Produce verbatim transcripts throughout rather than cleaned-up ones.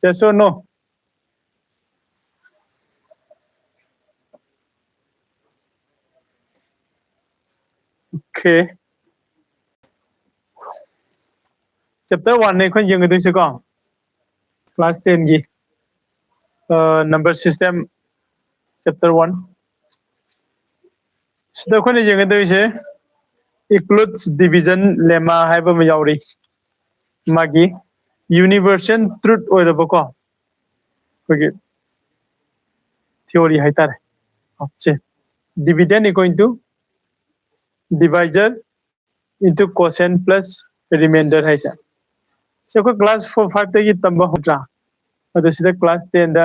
Yes or no? Okay. Chapter one ꯅꯦ ꯑꯩꯈꯣꯏꯅ ꯌꯦꯡꯒꯗꯣꯏꯁꯦꯀꯣ, class ten ꯒꯤ number system, chapter one. ꯁꯤꯗ ꯑꯩꯈꯣꯏꯅ ꯌꯦꯡꯒꯗꯣꯏꯁꯦ Euclid's division lemma ꯍꯥꯏꯕ ꯑꯃ ꯌꯥꯎꯔꯤ꯫ ꯃꯥꯒꯤ universal truth ꯑꯣꯏꯔꯕꯀꯣ ꯑꯩꯈꯣꯏꯒꯤ theory ꯍꯥꯏꯇꯥꯔꯦ꯫ ꯁꯦ, dividend equal to divisor into quotient plus remainder ꯍꯥꯏꯁꯦ꯫ ꯁꯤ ꯑꯩꯈꯣꯏ class four five ꯇꯒꯤ ꯇꯝꯕ ꯍꯧꯗ꯭ꯔꯥ? ꯑꯗꯣ ꯁꯤꯗ class ten ꯗ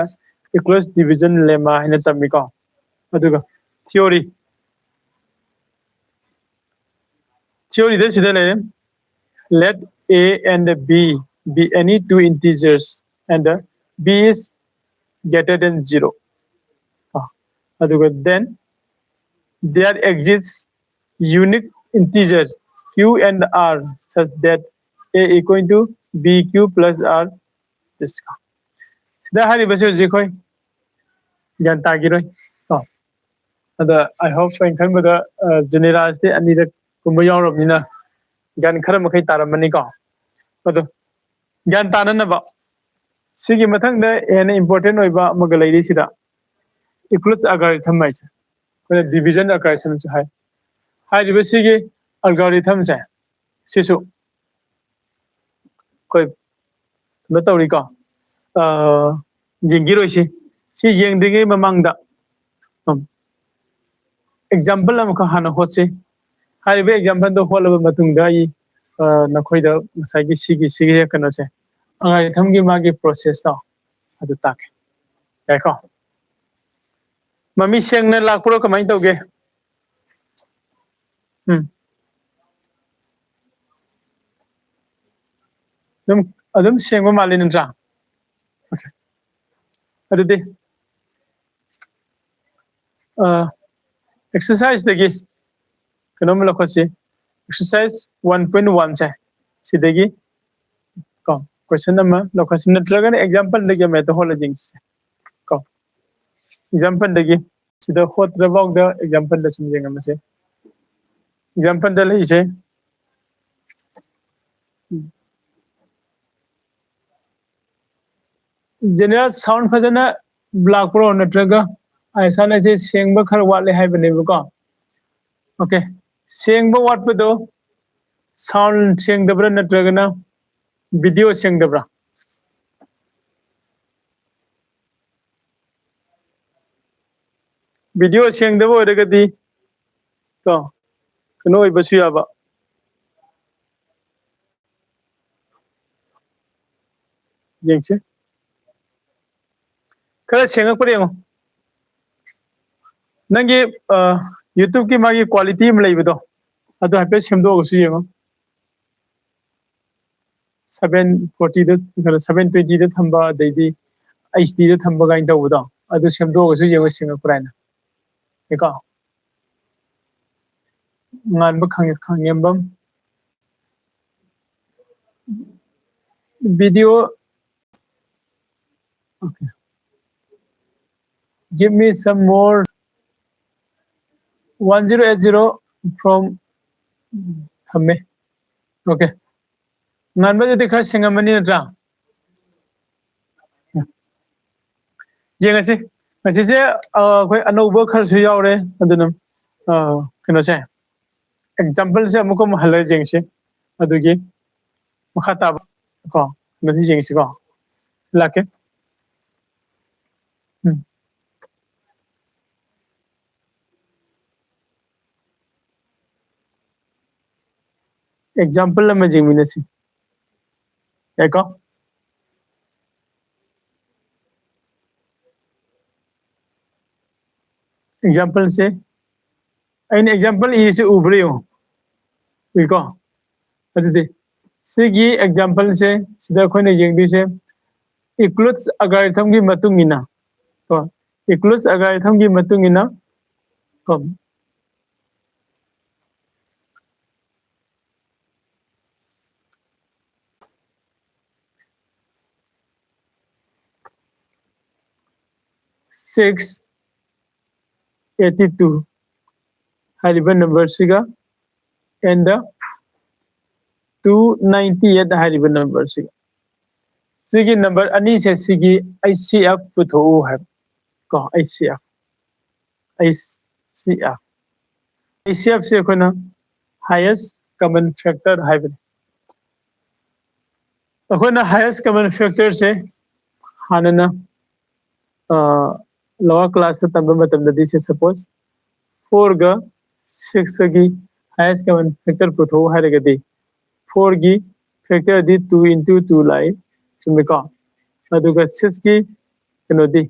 Euclid's division lemma ꯍꯥꯏꯅ ꯇꯝꯃꯤꯀꯣ꯫ ꯑꯗꯨꯒ theory, theory ꯗ ꯁꯤꯗ ꯂꯩꯔꯦ, let a and b be any two integers and b is greater than zero. ꯑꯗꯨꯒ then there exists unique integer q and r such that a equal to bq plus r. ꯁꯤꯗ ꯍꯥꯏꯔꯤꯕꯁꯤ ꯍꯧꯖꯤꯛ ꯑꯩꯈꯣꯏ ꯒ꯭ꯌꯥꯟ ꯇꯥꯈꯤꯔꯣꯏ ꯀꯣ꯫ ꯑꯗ I hope ꯑꯩꯅ ꯈꯟꯕꯗ ꯖꯦꯅꯦꯔꯥꯁꯤ ꯑꯅꯤꯔꯛ ꯀꯨꯝꯕ ꯌꯥꯎꯔꯕꯅꯤꯅ ꯒ꯭ꯌꯥꯟ ꯈꯔ ꯃꯈꯩ ꯇꯥꯔꯝꯃꯅꯤꯀꯣ꯫ ꯑꯗꯣ ꯒ꯭ꯌꯥꯟ ꯇꯥꯅꯅꯕ ꯁꯤꯒꯤ ꯃꯊꯪꯗ ꯍꯦꯟꯅ important ꯑꯣꯏꯕ ꯑꯃꯒ ꯂꯩꯔꯤ ꯁꯤꯗ, Euclid's algorithm ꯍꯥꯏꯁꯦ꯫ ꯑꯩꯈꯣꯏꯅ division algorithm ꯁꯨ ꯍꯥꯏ꯫ ꯍꯥꯏꯔꯤꯕ ꯁꯤꯒꯤ algorithm ꯁꯦ ꯁꯤꯁꯨ ꯑꯩꯈꯣꯏ ꯀꯩꯅꯣ ꯇꯧꯔꯤꯀꯣ, ꯌꯦꯡꯈꯤꯔꯣꯏꯁꯤ꯫ ꯁꯤ ꯌꯦꯡꯗ꯭ꯔꯤꯉꯩ ꯃꯃꯥꯡꯗ example ꯑꯃꯈꯛ ꯍꯥꯟꯅ ꯍꯣꯠꯁꯤ꯫ ꯍꯥꯏꯔꯤꯕ example ꯗꯣ ꯍꯣꯠꯂꯕ ꯃꯇꯨꯡꯗ ꯑꯩ ꯅꯈꯣꯏꯗ ꯉꯁꯥꯏꯒꯤ ꯁꯤꯒꯤ ꯁꯤꯒꯤ ꯀꯩꯅꯣꯁꯦ, algorithm ꯒꯤ ꯃꯥꯒꯤ process ꯇꯣ ꯑꯗꯨ ꯇꯥꯛꯀꯦ꯫ ꯌꯥꯏꯀꯣ? ꯃꯃꯤ ꯁꯦꯡꯅ ꯂꯥꯛꯄ꯭ꯔꯣ, ꯀꯃꯥꯏꯅ ꯇꯧꯒꯦ? ꯎꯝ꯫ ꯑꯗꯨꯝ, ꯑꯗꯨꯝ ꯁꯦꯡꯕ ꯃꯥꯜꯂꯤ ꯅꯠꯇ꯭ꯔꯥ? Okay. ꯑꯗꯨꯗꯤ exercise ꯇꯒꯤ ꯀꯩꯅꯣꯝ ꯂꯧꯈꯠꯁꯤ꯫ Exercise one point one ꯁꯦ ꯁꯤꯗꯒꯤ ꯀꯣ ꯀꯣꯏꯁꯟ ꯑꯃ ꯂꯧꯈꯠꯁꯤ, ꯅꯠꯇ꯭ꯔꯒꯅ ꯑꯦꯛꯖꯥꯝꯄꯜꯗꯒꯤ ꯑꯃ ꯍꯦꯛꯇ ꯍꯣꯠꯂ ꯌꯦꯡꯁꯤ ꯀꯣ꯫ ꯑꯦꯛꯖꯥꯝꯄꯜꯗꯒꯤ, ꯁꯤꯗ ꯍꯣꯠꯇ꯭ꯔꯐꯥꯎꯗ ꯑꯦꯛꯖꯥꯝꯄꯜꯗ ꯁꯨꯝ ꯌꯦꯡꯉꯝꯃꯁꯦ꯫ ꯑꯦꯛꯖꯥꯝꯄꯜꯗ ꯂꯩꯁꯦ, ꯖꯦꯅꯦꯔꯦꯜ ꯁꯥꯎꯟ ꯐꯖꯅ ꯂꯥꯛꯄ꯭ꯔꯣ, ꯅꯠꯇ꯭ꯔꯒ ꯑꯥꯏꯁꯥꯟ ꯑꯁꯦ ꯁꯦꯡꯕ ꯈꯔ ꯋꯥꯠꯂꯦ ꯍꯥꯏꯕꯅꯦꯕꯀꯣ? ꯑꯣꯀꯦ, ꯁꯦꯡꯕ ꯋꯥꯠꯄꯗꯣ ꯁꯥꯎꯟ ꯁꯦꯡꯗꯕ꯭ꯔꯥ, ꯅꯠꯇ꯭ꯔꯒꯅ ꯚꯤꯗꯤꯑꯣ ꯁꯦꯡꯗꯕ꯭ꯔꯥ? ꯚꯤꯗꯤꯑꯣ ꯁꯦꯡꯗꯕ ꯑꯣꯏꯔꯒꯗꯤ ꯀꯣ, ꯀꯩꯅꯣ ꯑꯣꯏꯕꯁꯨ ꯌꯥꯕ꯫ ꯌꯦꯡꯁꯦ, ꯈꯔ ꯁꯦꯡꯉꯛꯄ꯭ꯔꯥ ꯌꯦꯡꯉꯣ꯫ ꯅꯪꯒꯤ ꯌꯨꯇ꯭ꯌꯨꯕꯀꯤ ꯃꯥꯒꯤ ꯀ꯭ꯋꯥꯂꯤꯇꯤ ꯑꯃ ꯂꯩꯕꯗꯣ, ꯑꯗꯨ ꯍꯥꯏꯐꯦꯠ ꯁꯦꯝꯗꯣꯛꯑꯒꯁꯨ ꯌꯦꯡꯉꯣ꯫ ꯁꯚꯦꯟ ꯐꯣꯔꯇꯤꯗ, ꯁꯚꯦꯟ ꯇ꯭ꯋꯦꯟꯇꯤꯗ ꯊꯝꯕ, ꯑꯗꯩꯗꯤ ꯑꯩꯆ ꯗꯤꯗ ꯊꯝꯕ ꯀꯥꯏꯅ ꯇꯧꯕꯗꯣ, ꯑꯗꯨ ꯁꯦꯝꯗꯣꯛꯑꯒꯁꯨ ꯌꯦꯡꯉꯣ, ꯁꯦꯡꯉꯛꯄ꯭ꯔꯥ ꯍꯥꯏꯅ꯫ ꯀꯣ, ꯉꯥꯟꯕ ꯈꯪ-, ꯈꯪꯉꯦꯝꯕꯝ꯫ Video, okay. Give me some more. One zero eight zero from, ꯊꯝꯃꯦ꯫ Okay. ꯉꯥꯟꯕꯗꯨꯗꯤ ꯈꯔ ꯁꯦꯡꯉꯝꯃꯅꯤ ꯅꯠꯇ꯭ꯔꯥ? ꯌꯦꯡꯉꯁꯤ꯫ ꯉꯁꯤꯁꯦ, ꯑ, ꯑꯩꯈꯣꯏ ꯑꯅꯧꯕ ꯈꯔꯁꯨ ꯌꯥꯎꯔꯦ꯫ ꯑꯗꯨꯅ, ꯑ, ꯀꯩꯅꯣꯁꯦ, ꯑꯦꯛꯖꯥꯝꯄꯜꯁꯦ ꯑꯃꯨꯛꯀ ꯑꯃꯨꯛ ꯍꯜꯂꯒ ꯌꯦꯡꯁꯤ꯫ ꯑꯗꯨꯒꯤ ꯃꯈꯥ ꯇꯥꯕ ꯀꯣ, ꯃꯁꯤ ꯌꯦꯡꯁꯤꯀꯣ꯫ ꯂꯥꯛꯀꯦ꯫ ꯎꯝ꯫ ꯑꯦꯛꯖꯥꯝꯄꯜ ꯑꯃ ꯌꯦꯡꯃꯤꯟꯅꯁꯤ꯫ ꯌꯥꯏꯀꯣ? ꯑꯦꯛꯖꯥꯝꯄꯜꯁꯦ, ꯑꯩꯅ ꯑꯦꯛꯖꯥꯝꯄꯜ ꯏꯔꯤꯁꯦ ꯎꯕ꯭ꯔꯥ ꯌꯦꯡꯉꯣ꯫ ꯎꯏꯀꯣ? ꯑꯗꯨꯗꯤ ꯁꯤꯒꯤ ꯑꯦꯛꯖꯥꯝꯄꯜꯁꯦ, ꯁꯤꯗ ꯑꯩꯈꯣꯏꯅ ꯌꯦꯡꯗꯣꯏꯁꯦ ꯏꯀ꯭ꯂꯨꯠꯁ ꯑꯒꯥꯔꯤꯊꯝꯒꯤ ꯃꯇꯨꯡ ꯏꯟꯅ, ꯀꯣ, ꯏꯀ꯭ꯂꯨꯠꯁ ꯑꯒꯥꯔꯤꯊꯝꯒꯤ ꯃꯇꯨꯡ ꯏꯟꯅ, ꯀꯣ, six eighty two ꯍꯥꯏꯔꯤꯕ number ꯁꯤꯒ and two ninety eight ꯍꯥꯏꯔꯤꯕ number ꯁꯤꯒ꯫ ꯁꯤꯒꯤ number ꯑꯅꯤꯁꯦ ꯁꯤꯒꯤ H C F ꯄꯨꯊꯣꯛꯎ ꯍꯥꯏꯕ ꯀꯣ꯫ H C F, H C F, H C F ꯁꯦ ꯑꯩꯈꯣꯏꯅ highest common factor ꯍꯥꯏꯕꯅꯤ꯫ ꯑꯩꯈꯣꯏꯅ highest common factor ꯁꯦ ꯍꯥꯟꯅꯅ lower class ꯇ ꯇꯝꯕ ꯃꯇꯝꯗꯗꯤ ꯁꯦ suppose four ꯒ six ꯒꯤ highest common factor ꯄꯨꯊꯣꯛꯎ ꯍꯥꯏꯔꯒꯗꯤ four ꯒꯤ factor ꯗꯤ two into two ꯂꯥꯛꯏ, ꯆꯨꯝꯃꯤꯀꯣ? ꯑꯗꯨꯒ six ꯀꯤ ꯀꯩꯅꯣꯗꯤ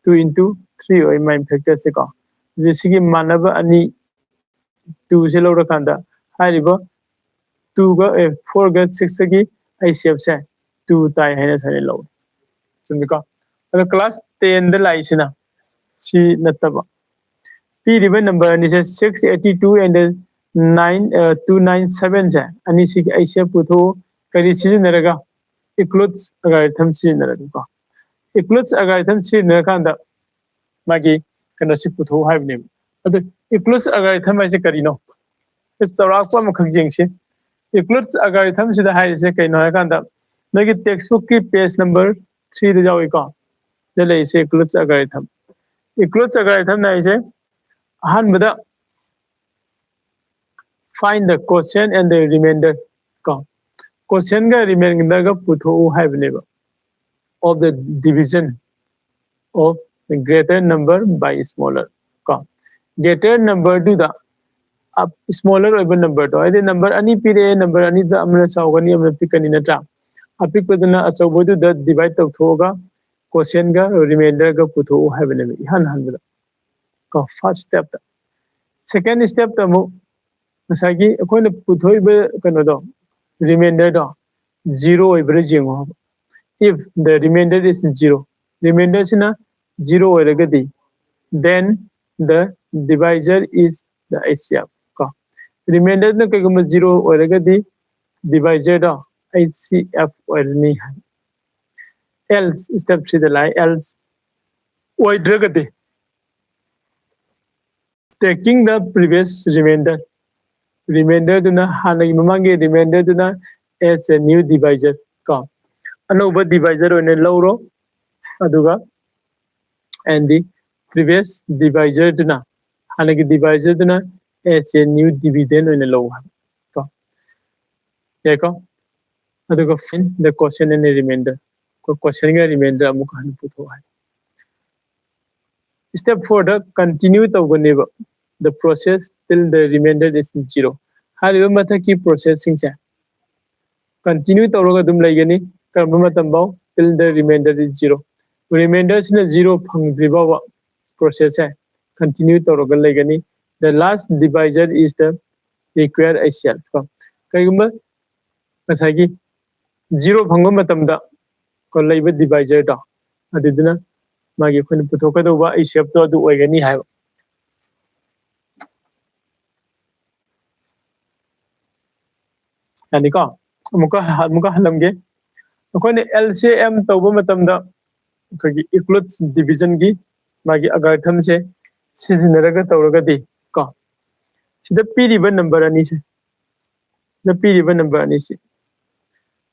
two into three ꯑꯣꯏ ꯃꯥꯏ factor ꯁꯦꯀꯣ꯫ ꯑꯗꯨ ꯁꯤꯒꯤ ꯃꯥꯟꯅꯕ ꯑꯅꯤ two ꯁꯦ ꯂꯧꯔꯀꯥꯟꯗ ꯍꯥꯏꯔꯤꯕ two ꯒ four ꯒ six ꯒꯤ H C F ꯁꯦ two ꯇꯥꯏ ꯍꯥꯏꯅ ꯁꯨꯃꯥꯏꯅ ꯂꯧꯏ, ꯆꯨꯝꯃꯤꯀꯣ? ꯑꯗꯣ class ten ꯗ ꯂꯥꯛꯏꯁꯤꯅ ꯁꯤ ꯅꯠꯇꯕ, ꯄꯤꯔꯤꯕ number ꯑꯅꯤꯁꯦ six eighty two and nine two nine seven ꯁꯦ ꯑꯅꯤꯁꯤꯒꯤ H C F ꯄꯨꯊꯣꯛꯎ꯫ ꯀꯔꯤ ꯁꯤꯖꯤꯟꯅꯔꯒ? Euclid's algorithm ꯁꯤꯖꯤꯟꯅꯔꯒꯀꯣ꯫ Euclid's algorithm ꯁꯤꯖꯤꯟꯅꯔꯀꯥꯟꯗ ꯃꯥꯒꯤ ꯀꯩꯅꯣꯁꯤ ꯄꯨꯊꯣꯛꯎ ꯍꯥꯏꯕꯅꯦꯕ꯫ ꯑꯗꯨ Euclid's algorithm ꯍꯥꯏꯁꯦ ꯀꯔꯤꯅꯣ? ꯆꯥꯎꯔꯥꯛꯄ ꯑꯃꯈꯛ ꯌꯦꯡꯁꯤ꯫ Euclid's algorithm ꯁꯤꯗ ꯍꯥꯏꯔꯤꯁꯦ ꯀꯩꯅꯣ ꯍꯥꯏꯀꯥꯟꯗ ꯅꯣꯏꯒꯤ textbook ꯀꯤ page number three ꯗ ꯌꯥꯎꯏꯀꯣ꯫ ꯁꯤꯗ ꯂꯩꯔꯤꯁꯦ Euclid's algorithm꯫ Euclid's algorithm ꯅ ꯍꯥꯏꯁꯦ ꯑꯍꯥꯟꯕꯗ find the quotient and the remainder ꯀꯣ꯫ Quotient ꯒ remainder ꯒ ꯄꯨꯊꯣꯛꯎ ꯍꯥꯏꯕꯅꯦꯕ, of the division of greater number by smaller ꯀꯣ꯫ Greater number ꯗꯨꯗ smaller ꯑꯣꯏꯕ number ꯗꯣ, ꯍꯥꯏꯗꯤ number ꯑꯅꯤ ꯄꯤꯔꯛꯑꯦ, number ꯑꯅꯤꯗ ꯑꯃꯅ ꯆꯥꯎꯒꯅꯤ, ꯑꯃꯅ ꯄꯤꯛꯀꯅꯤ, ꯅꯠꯇ꯭ꯔꯥ? ꯑꯄꯤꯛꯄꯗꯨꯅ ꯑꯆꯧꯕꯗꯨꯗ divide ꯇꯧꯊꯣꯛꯑꯒ quotient ꯒ remainder ꯒ ꯄꯨꯊꯣꯛꯎ ꯍꯥꯏꯕꯅꯦꯕ ꯏꯍꯥꯟ ꯍꯥꯟꯕꯗ ꯀꯣ, first step ꯇ꯫ Second step ꯇ ꯑꯃꯨꯛ ꯉꯁꯥꯏꯒꯤ ꯑꯩꯈꯣꯏꯅ ꯄꯨꯊꯣꯛꯏꯕ ꯀꯩꯅꯣꯗꯣ, remainder ꯗꯣ zero ꯑꯣꯏꯕ꯭ꯔꯥ ꯌꯦꯡꯉꯣ ꯍꯥꯏꯕ꯫ If the remainder is zero, remainder ꯁꯤꯅ zero ꯑꯣꯏꯔꯒꯗꯤ, then the divisor is the H C F ꯀꯣ꯫ Remainder ꯅ ꯀꯩꯒꯨꯝꯕ zero ꯑꯣꯏꯔꯒꯗꯤ divisor ꯗꯣ H C F ꯑꯣꯏꯔꯅꯤ ꯍꯥꯏ꯫ Else, step ꯁꯤꯗ ꯂꯥꯛꯑꯦ, else ꯑꯣꯏꯗ꯭ꯔꯒꯗꯤ, taking the previous remainder, remainder ꯗꯨꯅ, ꯍꯥꯟꯅꯒꯤ ꯃꯃꯥꯡꯒꯤ remainder ꯗꯨꯅ as a new divisor ꯀꯣ, ꯑꯅꯧꯕ divisor ꯑꯣꯏꯅ ꯂꯧꯔꯣ꯫ ꯑꯗꯨꯒ and the previous divisor ꯗꯨꯅ, ꯍꯥꯟꯅꯒꯤ divisor ꯗꯨꯅ as a new dividend ꯑꯣꯏꯅ ꯂꯧ ꯍꯥꯏꯕ ꯀꯣ꯫ ꯌꯥꯏꯀꯣ? ꯑꯗꯨꯒ find the quotient and remainder, quotient ꯒ remainder ꯑꯃꯨꯛ ꯍꯟꯅ ꯄꯨꯊꯣꯛ ꯍꯥꯏ꯫ Step four the continue ꯇꯧꯒꯅꯦꯕ, the process till the remainder is zero꯫ ꯍꯥꯏꯔꯤꯕ ꯃꯊꯛꯀꯤ process ꯁꯤꯡꯁꯦ continue ꯇꯧꯔꯒ ꯑꯗꯨꯝ ꯂꯩꯒꯅꯤ꯫ ꯀꯔꯝꯕ ꯃꯇꯝꯐꯥꯎ? Till the remainder is zero꯫ Remainder ꯁꯤꯅ zero ꯐꯪꯗ꯭ꯔꯤ ꯐꯥꯎꯕ process ꯁꯦ continue ꯇꯧꯔꯒ ꯂꯩꯒꯅꯤ꯫ The last divisor is the require HCF ꯀꯣ꯫ ꯀꯩꯒꯨꯝꯕ ꯉꯁꯥꯏꯒꯤ zero ꯐꯪꯕ ꯃꯇꯝꯗ ꯀꯣ, ꯂꯩꯕ divisor ꯗꯣ, ꯑꯗꯨꯗꯨꯅ ꯃꯥꯒꯤ ꯑꯩꯈꯣꯏꯅ ꯄꯨꯊꯣꯛꯀꯗꯧꯕ HCF ꯇꯣ ꯑꯗꯨ ꯑꯣꯏꯒꯅꯤ ꯍꯥꯏꯕ꯫ ꯌꯥꯅꯤꯀꯣ? ꯑꯃꯨꯛꯀ, ꯑꯃꯨꯛꯀ ꯍꯜꯂꯝꯒꯦ꯫ ꯑꯩꯈꯣꯏꯅ LCM ꯇꯧꯕ ꯃꯇꯝꯗ ꯑꯩꯈꯣꯏꯒꯤ Euclid's division ꯒꯤ ꯃꯥꯒꯤ algorithm ꯁꯦ ꯁꯤꯖꯤꯟꯅꯔꯒ ꯇꯧꯔꯒꯗꯤ ꯀꯣ, ꯁꯤꯗ ꯄꯤꯔꯤꯕ number ꯑꯅꯤꯁꯦ, ꯁꯤꯗ ꯄꯤꯔꯤꯕ number ꯑꯅꯤꯁꯤ,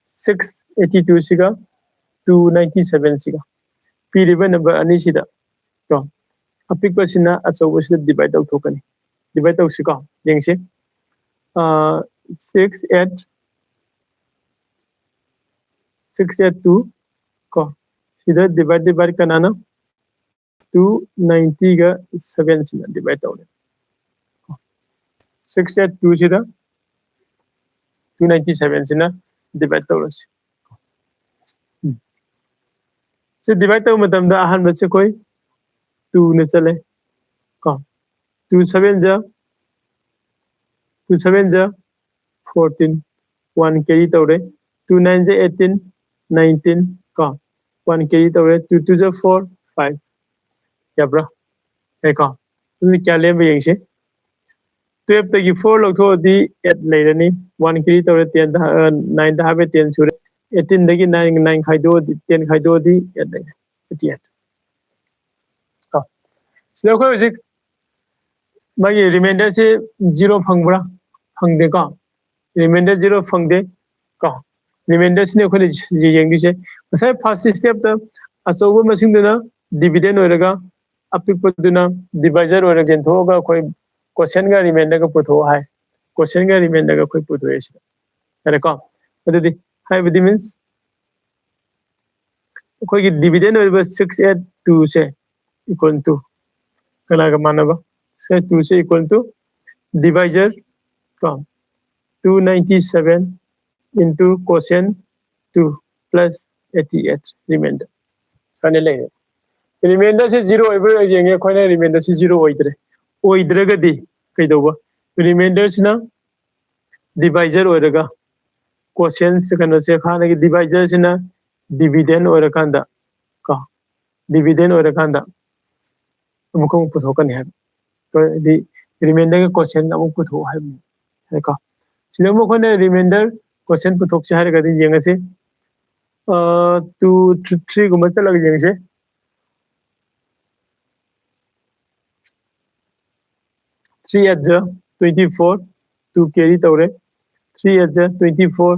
six eighty two ꯁꯤꯒ two ninety seven ꯁꯤꯒ, ꯄꯤꯔꯤꯕ number ꯑꯅꯤꯁꯤꯗ ꯀꯣ, ꯑꯄꯤꯛꯄꯁꯤꯅ ꯑꯆꯧꯕꯁꯤꯗ divide ꯇꯧꯊꯣꯛꯀꯅꯤ꯫ Divide ꯇꯧꯁꯤꯀꯣ, ꯌꯦꯡꯁꯤ꯫ ꯑꯥ, six eight, six eight two ꯀꯣ, ꯁꯤꯗ divide, divide ꯀꯅꯥꯅ? Two ninety ꯒ seven ꯁꯤꯅ divide ꯇꯧꯔꯦ꯫ Six eight two ꯁꯤꯗ two ninety seven ꯁꯤꯅ divide ꯇꯧꯔꯁꯤ꯫ ꯎꯝ꯫ ꯁꯤ divide ꯇꯧꯕ ꯃꯇꯝꯗ ꯑꯍꯥꯟꯕꯁꯦ ꯑꯩꯈꯣꯏ two ꯅ ꯆꯠꯂꯦ ꯀꯣ꯫ Two seven ꯖ, two seven ꯖ fourteen, one carry ꯇꯧꯔꯦ꯫ Two nine ꯖ eighteen, nineteen ꯀꯣ, one carry ꯇꯧꯔꯦ꯫ Two two ꯖ four, five꯫ ꯌꯥꯕ꯭ꯔꯥ? ꯌꯥꯏꯀꯣ? ꯑꯗꯨꯗꯤ ꯀꯌꯥ ꯂꯦꯝꯕ ꯌꯦꯡꯁꯤ꯫ Twelve ꯇꯒꯤ four ꯂꯧꯊꯣꯛꯑꯗꯤ eight ꯂꯩꯔꯅꯤ꯫ One carry ꯇꯧꯔꯦ, ten ꯗ, ꯑ, nine ꯗ ꯍꯥꯞꯄꯦ, ten ꯁꯨꯔꯦ꯫ ꯑꯩꯠꯇꯤꯟꯗꯒꯤ ꯅꯥꯏꯟ ꯅꯥꯏꯟ ꯈꯥꯏꯗꯣꯛꯑꯗꯤ, ꯇꯦꯟ ꯈꯥꯏꯗꯣꯛꯑꯗꯤ ꯑꯩꯠ ꯂꯩꯔꯦ, ꯑꯩꯠꯇꯤ ꯑꯩꯠ꯫ ꯀꯣ, ꯁꯤꯗ ꯑꯩꯈꯣꯏ ꯍꯧꯖꯤꯛ ꯃꯥꯒꯤ ꯔꯤꯃꯥꯏꯟꯗꯔꯁꯤ ꯖꯤꯔꯣ ꯐꯪꯕ꯭ꯔꯥ? ꯐꯪꯗꯦꯀꯣ, ꯔꯤꯃꯥꯏꯟꯗꯔ ꯖꯤꯔꯣ ꯐꯪꯗꯦ꯫ ꯀꯣ, ꯔꯤꯃꯥꯏꯟꯗꯔꯁꯤꯅ ꯑꯩꯈꯣꯏꯅ ꯌꯦꯡꯗꯣꯏꯁꯦ꯫ ꯉꯁꯥꯏ ꯐꯥꯔꯁ ꯁ꯭ꯇꯦꯞꯇ ꯑꯆꯧꯕ ꯃꯁꯤꯡꯗꯨꯅ ꯗꯤꯚꯤꯗꯦꯟ ꯑꯣꯏꯔꯒ, ꯑꯄꯤꯛꯄꯗꯨꯅ ꯗꯤꯚꯥꯏꯖꯔ ꯑꯣꯏꯔꯒ ꯌꯦꯟꯊꯣꯛꯑꯒ ꯑꯩꯈꯣꯏ ꯀꯣꯁꯦꯟꯒ ꯔꯤꯃꯥꯏꯟꯗꯔꯒ ꯄꯨꯊꯣꯛꯑꯣ ꯍꯥꯏ꯫ ꯀꯣꯁꯦꯟꯒ ꯔꯤꯃꯥꯏꯟꯗꯔꯒ ꯑꯩꯈꯣꯏ ꯄꯨꯊꯣꯛꯑꯦ ꯁꯤꯗ꯫ ꯌꯥꯔꯦꯀꯣ? ꯑꯗꯨꯗꯤ ꯍꯥꯏꯕꯗꯤ ꯃꯤꯟꯁ ꯑꯩꯈꯣꯏꯒꯤ ꯗꯤꯚꯤꯗꯦꯟ ꯑꯣꯏꯔꯤꯕ ꯁꯤꯛꯁ ꯑꯩꯠ ꯇꯨꯁꯦ ꯏꯀ꯭ꯋꯦꯜ ꯇꯨ ꯀꯅꯥꯒ ꯃꯥꯟꯅꯕ? ꯁꯤꯛꯁ ꯑꯩꯠ ꯇꯨꯁꯦ ꯏꯀ꯭ꯋꯦꯜ ꯇꯨ ꯗꯤꯚꯥꯏꯖꯔ ꯀꯣ, two ninety seven into cosine two plus eighty eight remainder ꯁꯨꯃꯥꯏꯅ ꯂꯩꯔꯦ꯫ ꯔꯤꯃꯥꯏꯟꯗꯔꯁꯦ ꯖꯤꯔꯣ ꯑꯣꯏꯕ꯭ꯔꯥ ꯌꯦꯡꯉꯦ ꯑꯩꯈꯣꯏꯅ꯫ ꯔꯤꯃꯥꯏꯟꯗꯔꯁꯦ ꯖꯤꯔꯣ ꯑꯣꯏꯗ꯭ꯔꯦ꯫ ꯑꯣꯏꯗ꯭ꯔꯒꯗꯤ ꯀꯩꯗꯧꯕ? ꯔꯤꯃꯥꯏꯟꯗꯔꯁꯤꯅ ꯗꯤꯚꯥꯏꯖꯔ ꯑꯣꯏꯔꯒ ꯀꯣꯁꯦꯟꯁ ꯀꯩꯅꯣꯁꯦ ꯍꯥꯟꯅꯒꯤ ꯗꯤꯚꯥꯏꯖꯔꯁꯤꯅ ꯗꯤꯚꯤꯗꯦꯟ ꯑꯣꯏꯔꯀꯥꯟꯗ ꯀꯣ, ꯗꯤꯚꯤꯗꯦꯟ ꯑꯣꯏꯔꯀꯥꯟꯗ ꯑꯃꯨꯛꯀ ꯑꯃꯨꯛ ꯄꯨꯊꯣꯛꯀꯅꯤ ꯍꯥꯏꯕ꯫ ꯍꯥꯏꯗꯤ ꯔꯤꯃꯥꯏꯟꯗꯔꯒ ꯀꯣꯁꯦꯟ ꯑꯃꯨꯛ ꯄꯨꯊꯣꯛꯑꯣ ꯍꯥꯏꯕꯅꯤ ꯀꯣ꯫ ꯁꯤꯗ ꯑꯃꯨꯛ ꯑꯩꯈꯣꯏꯅ ꯔꯤꯃꯥꯏꯟꯗꯔ ꯀꯣꯁꯦꯟ ꯄꯨꯊꯣꯛꯁꯦ ꯍꯥꯏꯔꯒꯗꯤ ꯌꯦꯡꯉꯁꯤ꯫ ꯇꯨ ꯊ꯭ꯔꯤꯒꯨꯝꯕ ꯆꯠꯂꯒ ꯌꯦꯡꯁꯦ꯫ Three eight ꯖ twenty four, two carry ꯇꯧꯔꯦ꯫ Three eight ꯖ twenty four,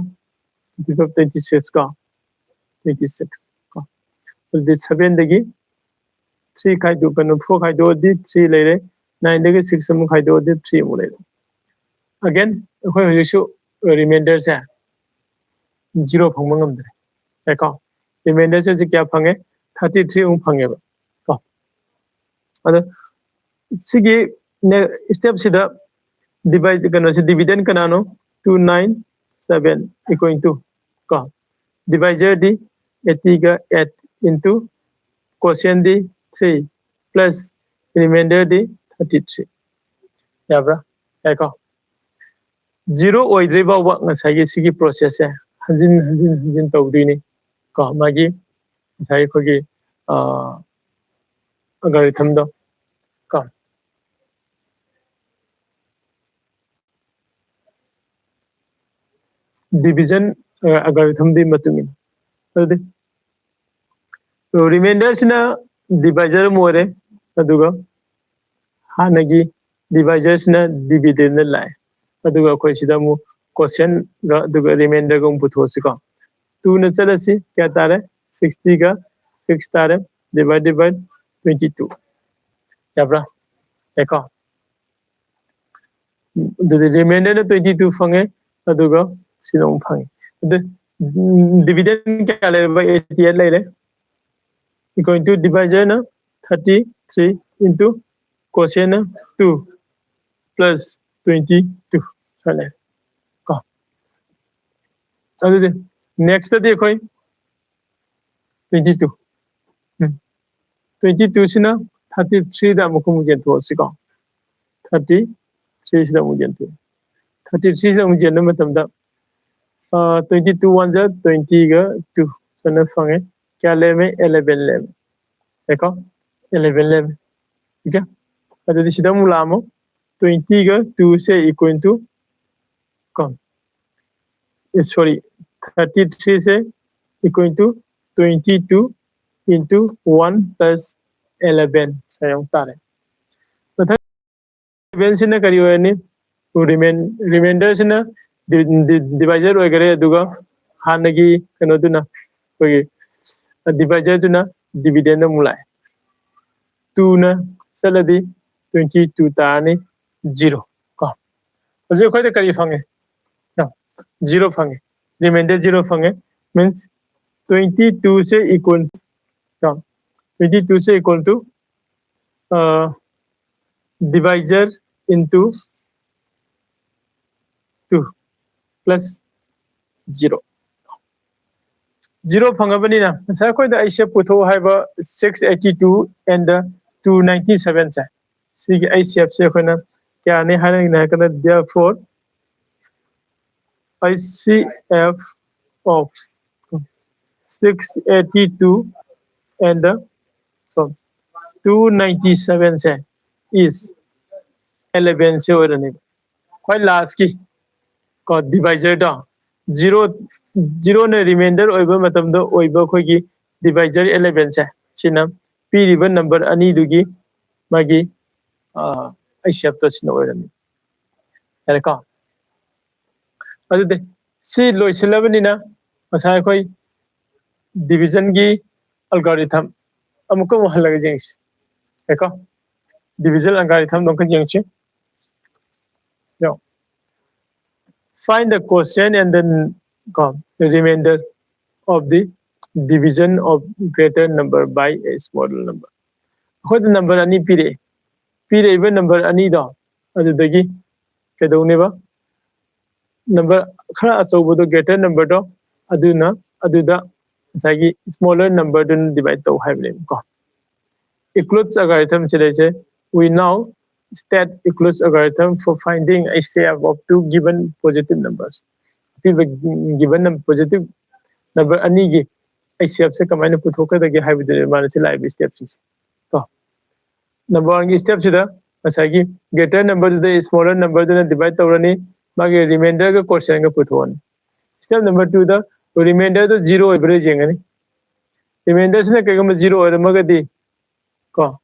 twenty five, twenty six ꯀꯣ, twenty six ꯀꯣ꯫ ꯑꯗꯨꯗꯤ ꯁꯚꯦꯟꯗꯒꯤ ꯊ꯭ꯔꯤ ꯈꯥꯏꯗꯣꯛ ꯀꯩꯅꯣ ꯐꯣꯔ ꯈꯥꯏꯗꯣꯛꯑꯗꯤ ꯊ꯭ꯔꯤ ꯂꯩꯔꯦ꯫ ꯅꯥꯏꯟꯗꯒꯤ ꯁꯤꯛꯁ ꯑꯃꯨꯛ ꯈꯥꯏꯗꯣꯛꯑꯗꯤ ꯊ꯭ꯔꯤ ꯑꯃꯨꯛ ꯂꯩꯔꯦ꯫ ꯑꯒꯦꯟ ꯑꯩꯈꯣꯏ ꯍꯧꯖꯤꯛꯁꯨ ꯔꯤꯃꯥꯏꯟꯗꯔꯁꯦ ꯖꯤꯔꯣ ꯐꯪꯕ ꯉꯝꯗ꯭ꯔꯦ꯫ ꯌꯥꯏꯀꯣ? ꯔꯤꯃꯥꯏꯟꯗꯔꯁꯦ ꯍꯧꯖꯤꯛ ꯀꯌꯥ ꯐꯪꯉꯦ? ꯊꯥꯔꯇꯤ ꯊ꯭ꯔꯤ ꯑꯃꯨꯛ ꯐꯪꯉꯦꯕ ꯀꯣ꯫ ꯑꯗꯣ ꯁꯤꯒꯤ ꯁ꯭ꯇꯦꯞꯁꯤꯗ ꯗꯤꯚꯥꯏ ꯀꯩꯅꯣꯁꯤ ꯗꯤꯚꯤꯗꯦꯟ ꯀꯅꯥꯅꯣ? Two nine seven equal to ꯀꯣ, ꯗꯤꯚꯥꯏꯖꯔꯗꯤ ꯑꯩꯠꯇꯤꯒ ꯑꯩꯠ into ꯀꯣꯁꯦꯟꯗꯤ ꯊ꯭ꯔꯤ ꯄ꯭ꯂꯁ ꯔꯤꯃꯥꯏꯟꯗꯔꯗꯤ ꯊꯥꯔꯇꯤ ꯊ꯭ꯔꯤ꯫ ꯌꯥꯕ꯭ꯔꯥ? ꯌꯥꯏꯀꯣ? ꯖꯤꯔꯣ ꯑꯣꯏꯗ꯭ꯔꯤ ꯐꯥꯎꯕ ꯉꯁꯥꯏꯒꯤ ꯁꯤꯒꯤ ꯄ꯭ꯔꯣꯁꯦꯁꯁꯦ ꯍꯟꯖꯤꯟ ꯍꯟꯖꯤꯟ ꯍꯟꯖꯤꯟ ꯇꯧꯗꯣꯏꯅꯤ ꯀꯣ, ꯃꯥꯒꯤ ꯉꯁꯥꯏ ꯑꯩꯈꯣꯏꯒꯤ ꯑꯜꯒꯣꯔꯤꯊꯝꯗꯣ ꯀꯣ꯫ ꯗꯤꯚꯤꯖꯟ ꯑꯜꯒꯣꯔꯤꯊꯝꯗꯨꯒꯤ ꯃꯇꯨꯡ ꯏꯟꯅ꯫ ꯑꯗꯨꯗꯤ ꯔꯤꯃꯥꯏꯟꯗꯔꯁꯤꯅ ꯗꯤꯚꯥꯏꯖꯔ ꯑꯃ ꯑꯣꯏꯔꯦ, ꯑꯗꯨꯒ ꯍꯥꯟꯅꯒꯤ ꯗꯤꯚꯥꯏꯖꯔꯁꯤꯅ ꯗꯤꯚꯤꯗꯦꯟꯗ ꯂꯥꯛꯑꯦ꯫ ꯑꯗꯨꯒ ꯑꯩꯈꯣꯏ ꯁꯤꯗ ꯑꯃꯨꯛ ꯀꯣꯁꯦꯟꯒ ꯑꯗꯨꯒ ꯔꯤꯃꯥꯏꯟꯗꯔꯒ ꯑꯃꯨꯛ ꯄꯨꯊꯣꯛꯑꯁꯤꯀꯣ꯫ ꯇꯨꯅ ꯆꯠꯂꯁꯤ, ꯀꯌꯥ ꯇꯥꯔꯦ? ꯁꯤꯛꯁꯇꯤꯒ ꯁꯤꯛꯁ ꯇꯥꯔꯦ, divide by twenty two꯫ ꯌꯥꯕ꯭ꯔꯥ? ꯌꯥꯏꯀꯣ? ꯑꯗꯨꯗꯤ ꯔꯤꯃꯥꯏꯟꯗꯔꯅ ꯇ꯭ꯋꯦꯟꯇꯤ ꯇꯨ ꯐꯪꯉꯦ, ꯑꯗꯨꯒ ꯁꯤꯗ ꯑꯃꯨꯛ ꯐꯪꯉꯦ꯫ ꯑꯗꯨ ꯗꯤꯚꯤꯗꯦꯟ ꯀꯌꯥ ꯂꯩꯔꯕ? ꯑꯩꯠꯇꯤ ꯑꯩꯠ ꯂꯩꯔꯦ꯫ Equal to ꯗꯤꯚꯥꯏꯖꯔꯅ ꯊꯥꯔꯇꯤ ꯊ꯭ꯔꯤ into ꯀꯣꯁꯦꯟꯅ ꯇꯨ plus twenty two ꯁꯨꯃꯥꯏꯅ ꯂꯩꯔꯦ ꯀꯣ꯫ ꯑꯗꯨꯗꯤ ꯅꯦꯛꯁꯇꯗꯤ ꯑꯩꯈꯣꯏ ꯇ꯭ꯋꯦꯟꯇꯤ ꯇꯨ꯫ ꯎꯝ꯫ ꯇ꯭ꯋꯦꯟꯇꯤ ꯇꯨꯁꯤꯅ ꯊꯥꯔꯇꯤ ꯊ꯭ꯔꯤꯗ ꯑꯃꯨꯛ ꯑꯃꯨꯛ ꯌꯦꯟꯊꯣꯛꯑꯁꯤꯀꯣ꯫ ꯊꯥꯔꯇꯤ ꯊ꯭ꯔꯤꯁꯤꯗ ꯑꯃꯨꯛ ꯌꯦꯟꯊꯣꯛꯑꯦ꯫ ꯊꯥꯔꯇꯤ ꯊ꯭ꯔꯤꯁꯤꯗ ꯑꯃꯨꯛ ꯌꯦꯟꯕ ꯃꯇꯝꯗ ꯇ꯭ꯋꯦꯟꯇꯤ ꯇꯨ ꯋꯥꯟ ꯖꯥ ꯇ꯭ꯋꯦꯟꯇꯤꯒ ꯇꯨ ꯁꯨꯃꯥꯏꯅ ꯐꯪꯉꯦ꯫ ꯀꯌꯥ ꯂꯩꯔꯝꯃꯦ? ꯑꯦꯂꯦꯚꯦꯟ ꯂꯩꯔꯝꯃꯦ꯫ ꯌꯥꯏꯀꯣ? ꯑꯦꯂꯦꯚꯦꯟ ꯂꯩꯔꯝꯃꯦ꯫ ꯑꯣꯀꯦ? ꯑꯗꯨꯗꯤ ꯁꯤꯗ ꯑꯃꯨꯛ ꯂꯥꯛꯑꯝꯃꯣ꯫ ꯇ꯭ꯋꯦꯟꯇꯤꯒ ꯇꯨꯁꯦ equal to ꯀꯣ, ꯁꯣꯔꯤ, thirty ꯊ꯭ꯔꯤꯁꯦ equal to twenty two into one plus eleven ꯁꯨꯃꯥꯏꯅ ꯑꯃꯨꯛ ꯇꯥꯔꯦ꯫ ꯃꯊꯪ ꯏꯂꯦꯚꯦꯟꯁꯤꯅ ꯀꯔꯤ ꯑꯣꯏꯔꯅꯤ? ꯔꯤꯃꯥꯏꯟꯗꯔꯁꯤꯅ ꯗꯤꯚꯥꯏꯖꯔ ꯑꯣꯏꯈꯔꯦ, ꯑꯗꯨꯒ ꯍꯥꯟꯅꯒꯤ ꯀꯩꯅꯣꯗꯨꯅ, ꯑꯩꯈꯣꯏꯒꯤ ꯗꯤꯚꯥꯏꯖꯔꯗꯨꯅ ꯗꯤꯚꯤꯗꯦꯟꯗ ꯑꯃꯨꯛ ꯂꯥꯛꯑꯦ꯫ ꯇꯨꯅ ꯆꯠꯂꯗꯤ ꯇ꯭ꯋꯦꯟꯇꯤ ꯇꯨ ꯇꯥꯔꯅꯤ, ꯖꯤꯔꯣ ꯀꯣ꯫ ꯍꯧꯖꯤꯛ ꯑꯩꯈꯣꯏꯗ ꯀꯔꯤ ꯐꯪꯉꯦ? ꯖꯤꯔꯣ ꯐꯪꯉꯦ꯫ ꯔꯤꯃꯥꯏꯟꯗꯔ ꯖꯤꯔꯣ ꯐꯪꯉꯦ꯫ ꯃꯤꯟꯁ ꯇ꯭ꯋꯦꯟꯇꯤ ꯇꯨꯁꯦ equal, ꯇ꯭ꯋꯦꯟꯇꯤ ꯇꯨꯁꯦ equal to divisor into two plus zero꯫ Zero ꯐꯪꯉꯕꯅꯤꯅ ꯉꯁꯥꯏ ꯑꯩꯈꯣꯏꯗ ꯑꯩꯁꯦ ꯄꯨꯊꯣꯛ ꯍꯥꯏꯕ six eighty two and two ninety sevenꯁꯦ, ꯁꯤꯒꯤ ꯑꯩ ꯁꯦꯞꯁꯦ ꯑꯩꯈꯣꯏꯅ ꯀꯌꯥꯅꯤ ꯍꯥꯏꯔꯤꯅꯣ ꯍꯥꯏꯔꯀꯥꯟꯗ, therefore I C F of six eighty two and two ninety sevenꯁꯦ is elevenꯁꯦ ꯑꯣꯏꯔꯅꯦꯕ꯫ ꯈ꯭ꯋꯥꯏ ꯂꯥꯁꯀꯤ ꯀꯣ ꯗꯤꯚꯥꯏꯖꯔꯗꯣ ꯖꯤꯔꯣ ꯖꯤꯔꯣꯅ ꯔꯤꯃꯦꯟꯗꯔ ꯑꯣꯏꯕ ꯃꯇꯝꯗ ꯑꯣꯏꯕ ꯑꯩꯈꯣꯏꯒꯤ ꯗꯤꯚꯥꯏꯖꯔ ꯑꯦꯂꯦꯚꯦꯟꯁꯦ, ꯁꯤꯅ ꯄꯤꯔꯤꯕ ꯅꯝꯕꯔ ꯑꯅꯤꯗꯨꯒꯤ ꯃꯥꯒꯤ ꯑꯩꯁꯦꯞꯇꯣ ꯁꯤꯅ ꯑꯣꯏꯔꯅꯤ꯫ ꯌꯥꯔꯦꯀꯣ? ꯑꯗꯨꯗꯤ ꯁꯤ ꯂꯣꯏꯁꯤꯜꯂꯕꯅꯤꯅ ꯉꯁꯥꯏ ꯑꯩꯈꯣꯏ ꯗꯤꯚꯤꯖꯟꯒꯤ ꯑꯜꯒꯣꯔꯤꯊꯝ ꯑꯃꯨꯛꯀ ꯑꯃꯨꯛ ꯍꯜꯂꯒ ꯌꯦꯡꯁꯤ꯫ ꯌꯥꯔꯦꯀꯣ? ꯗꯤꯚꯤꯖꯟ ꯑꯜꯒꯣꯔꯤꯊꯝꯗꯣ ꯑꯃꯨꯛꯀ ꯌꯦꯡꯁꯤ꯫ Find the quotient and the, ꯀꯣ, remainder of the division of greater number by a smaller number. ꯑꯩꯈꯣꯏꯗ ꯅꯝꯕꯔ ꯑꯅꯤ ꯄꯤꯔꯛꯑꯦ꯫ ꯄꯤꯔꯛꯏꯕ ꯅꯝꯕꯔ ꯑꯅꯤꯗꯣ ꯑꯗꯨꯗꯒꯤ ꯀꯩꯗꯧꯅꯦꯕ? ꯅꯝꯕꯔ ꯈꯔ ꯑꯆꯧꯕꯗꯣ, ꯒ꯭ꯔꯦꯇꯔ ꯅꯝꯕꯔꯗꯣ, ꯑꯗꯨꯅ ꯑꯗꯨꯗ ꯉꯁꯥꯏꯒꯤ ꯁ꯭ꯃꯣꯂꯔ ꯅꯝꯕꯔꯗꯨꯅ ꯗꯤꯚꯥꯏꯠ ꯇꯧ ꯍꯥꯏꯕꯅꯦꯕꯀꯣ꯫ Euclid's algorithm ꯁꯤꯗꯩꯁꯦ, we now state Euclid's algorithm for finding a set of two given positive numbers. ꯑꯄꯤꯕ ꯒꯤꯕꯟ ꯄꯣꯖꯤꯇꯤꯚ ꯅꯝꯕꯔ ꯑꯅꯤꯒꯤ ꯑꯩꯁꯦꯞꯁꯦ ꯀꯃꯥꯏꯅ ꯄꯨꯊꯣꯛꯀꯗꯒꯦ ꯍꯥꯏꯕꯗꯨꯅꯦ ꯃꯥꯅ ꯁꯤ ꯂꯥꯛꯏꯕ ꯁ꯭ꯇꯦꯞꯁꯤꯡꯁꯦ꯫ ꯀꯣ, ꯅꯝꯕꯔ ꯋꯥꯟꯒꯤ ꯁ꯭ꯇꯦꯞꯁꯤꯗ ꯉꯁꯥꯏꯒꯤ ꯒ꯭ꯔꯦꯇꯔ ꯅꯝꯕꯔꯗꯨꯗ ꯁ꯭ꯃꯣꯂꯔ ꯅꯝꯕꯔꯗꯨꯅ ꯗꯤꯚꯥꯏꯠ ꯇꯧꯔꯅꯤ, ꯃꯥꯒꯤ ꯔꯤꯃꯦꯟꯗꯔꯒ ꯀꯣꯁꯦꯟꯒ ꯄꯨꯊꯣꯛꯑꯅꯤ꯫ ꯁ꯭ꯇꯦꯞ ꯅꯝꯕꯔ ꯇꯨꯗ ꯔꯤꯃꯦꯟꯗꯔꯗꯨ ꯖꯤꯔꯣ ꯑꯣꯏꯕ꯭ꯔꯥ ꯌꯦꯡꯒꯅꯤ꯫ ꯔꯤꯃꯦꯟꯗꯔꯁꯤꯅ ꯀꯩꯒꯨꯝꯕ ꯖꯤꯔꯣ ꯑꯣꯏꯔꯝꯃꯒꯗꯤ, ꯀꯣ,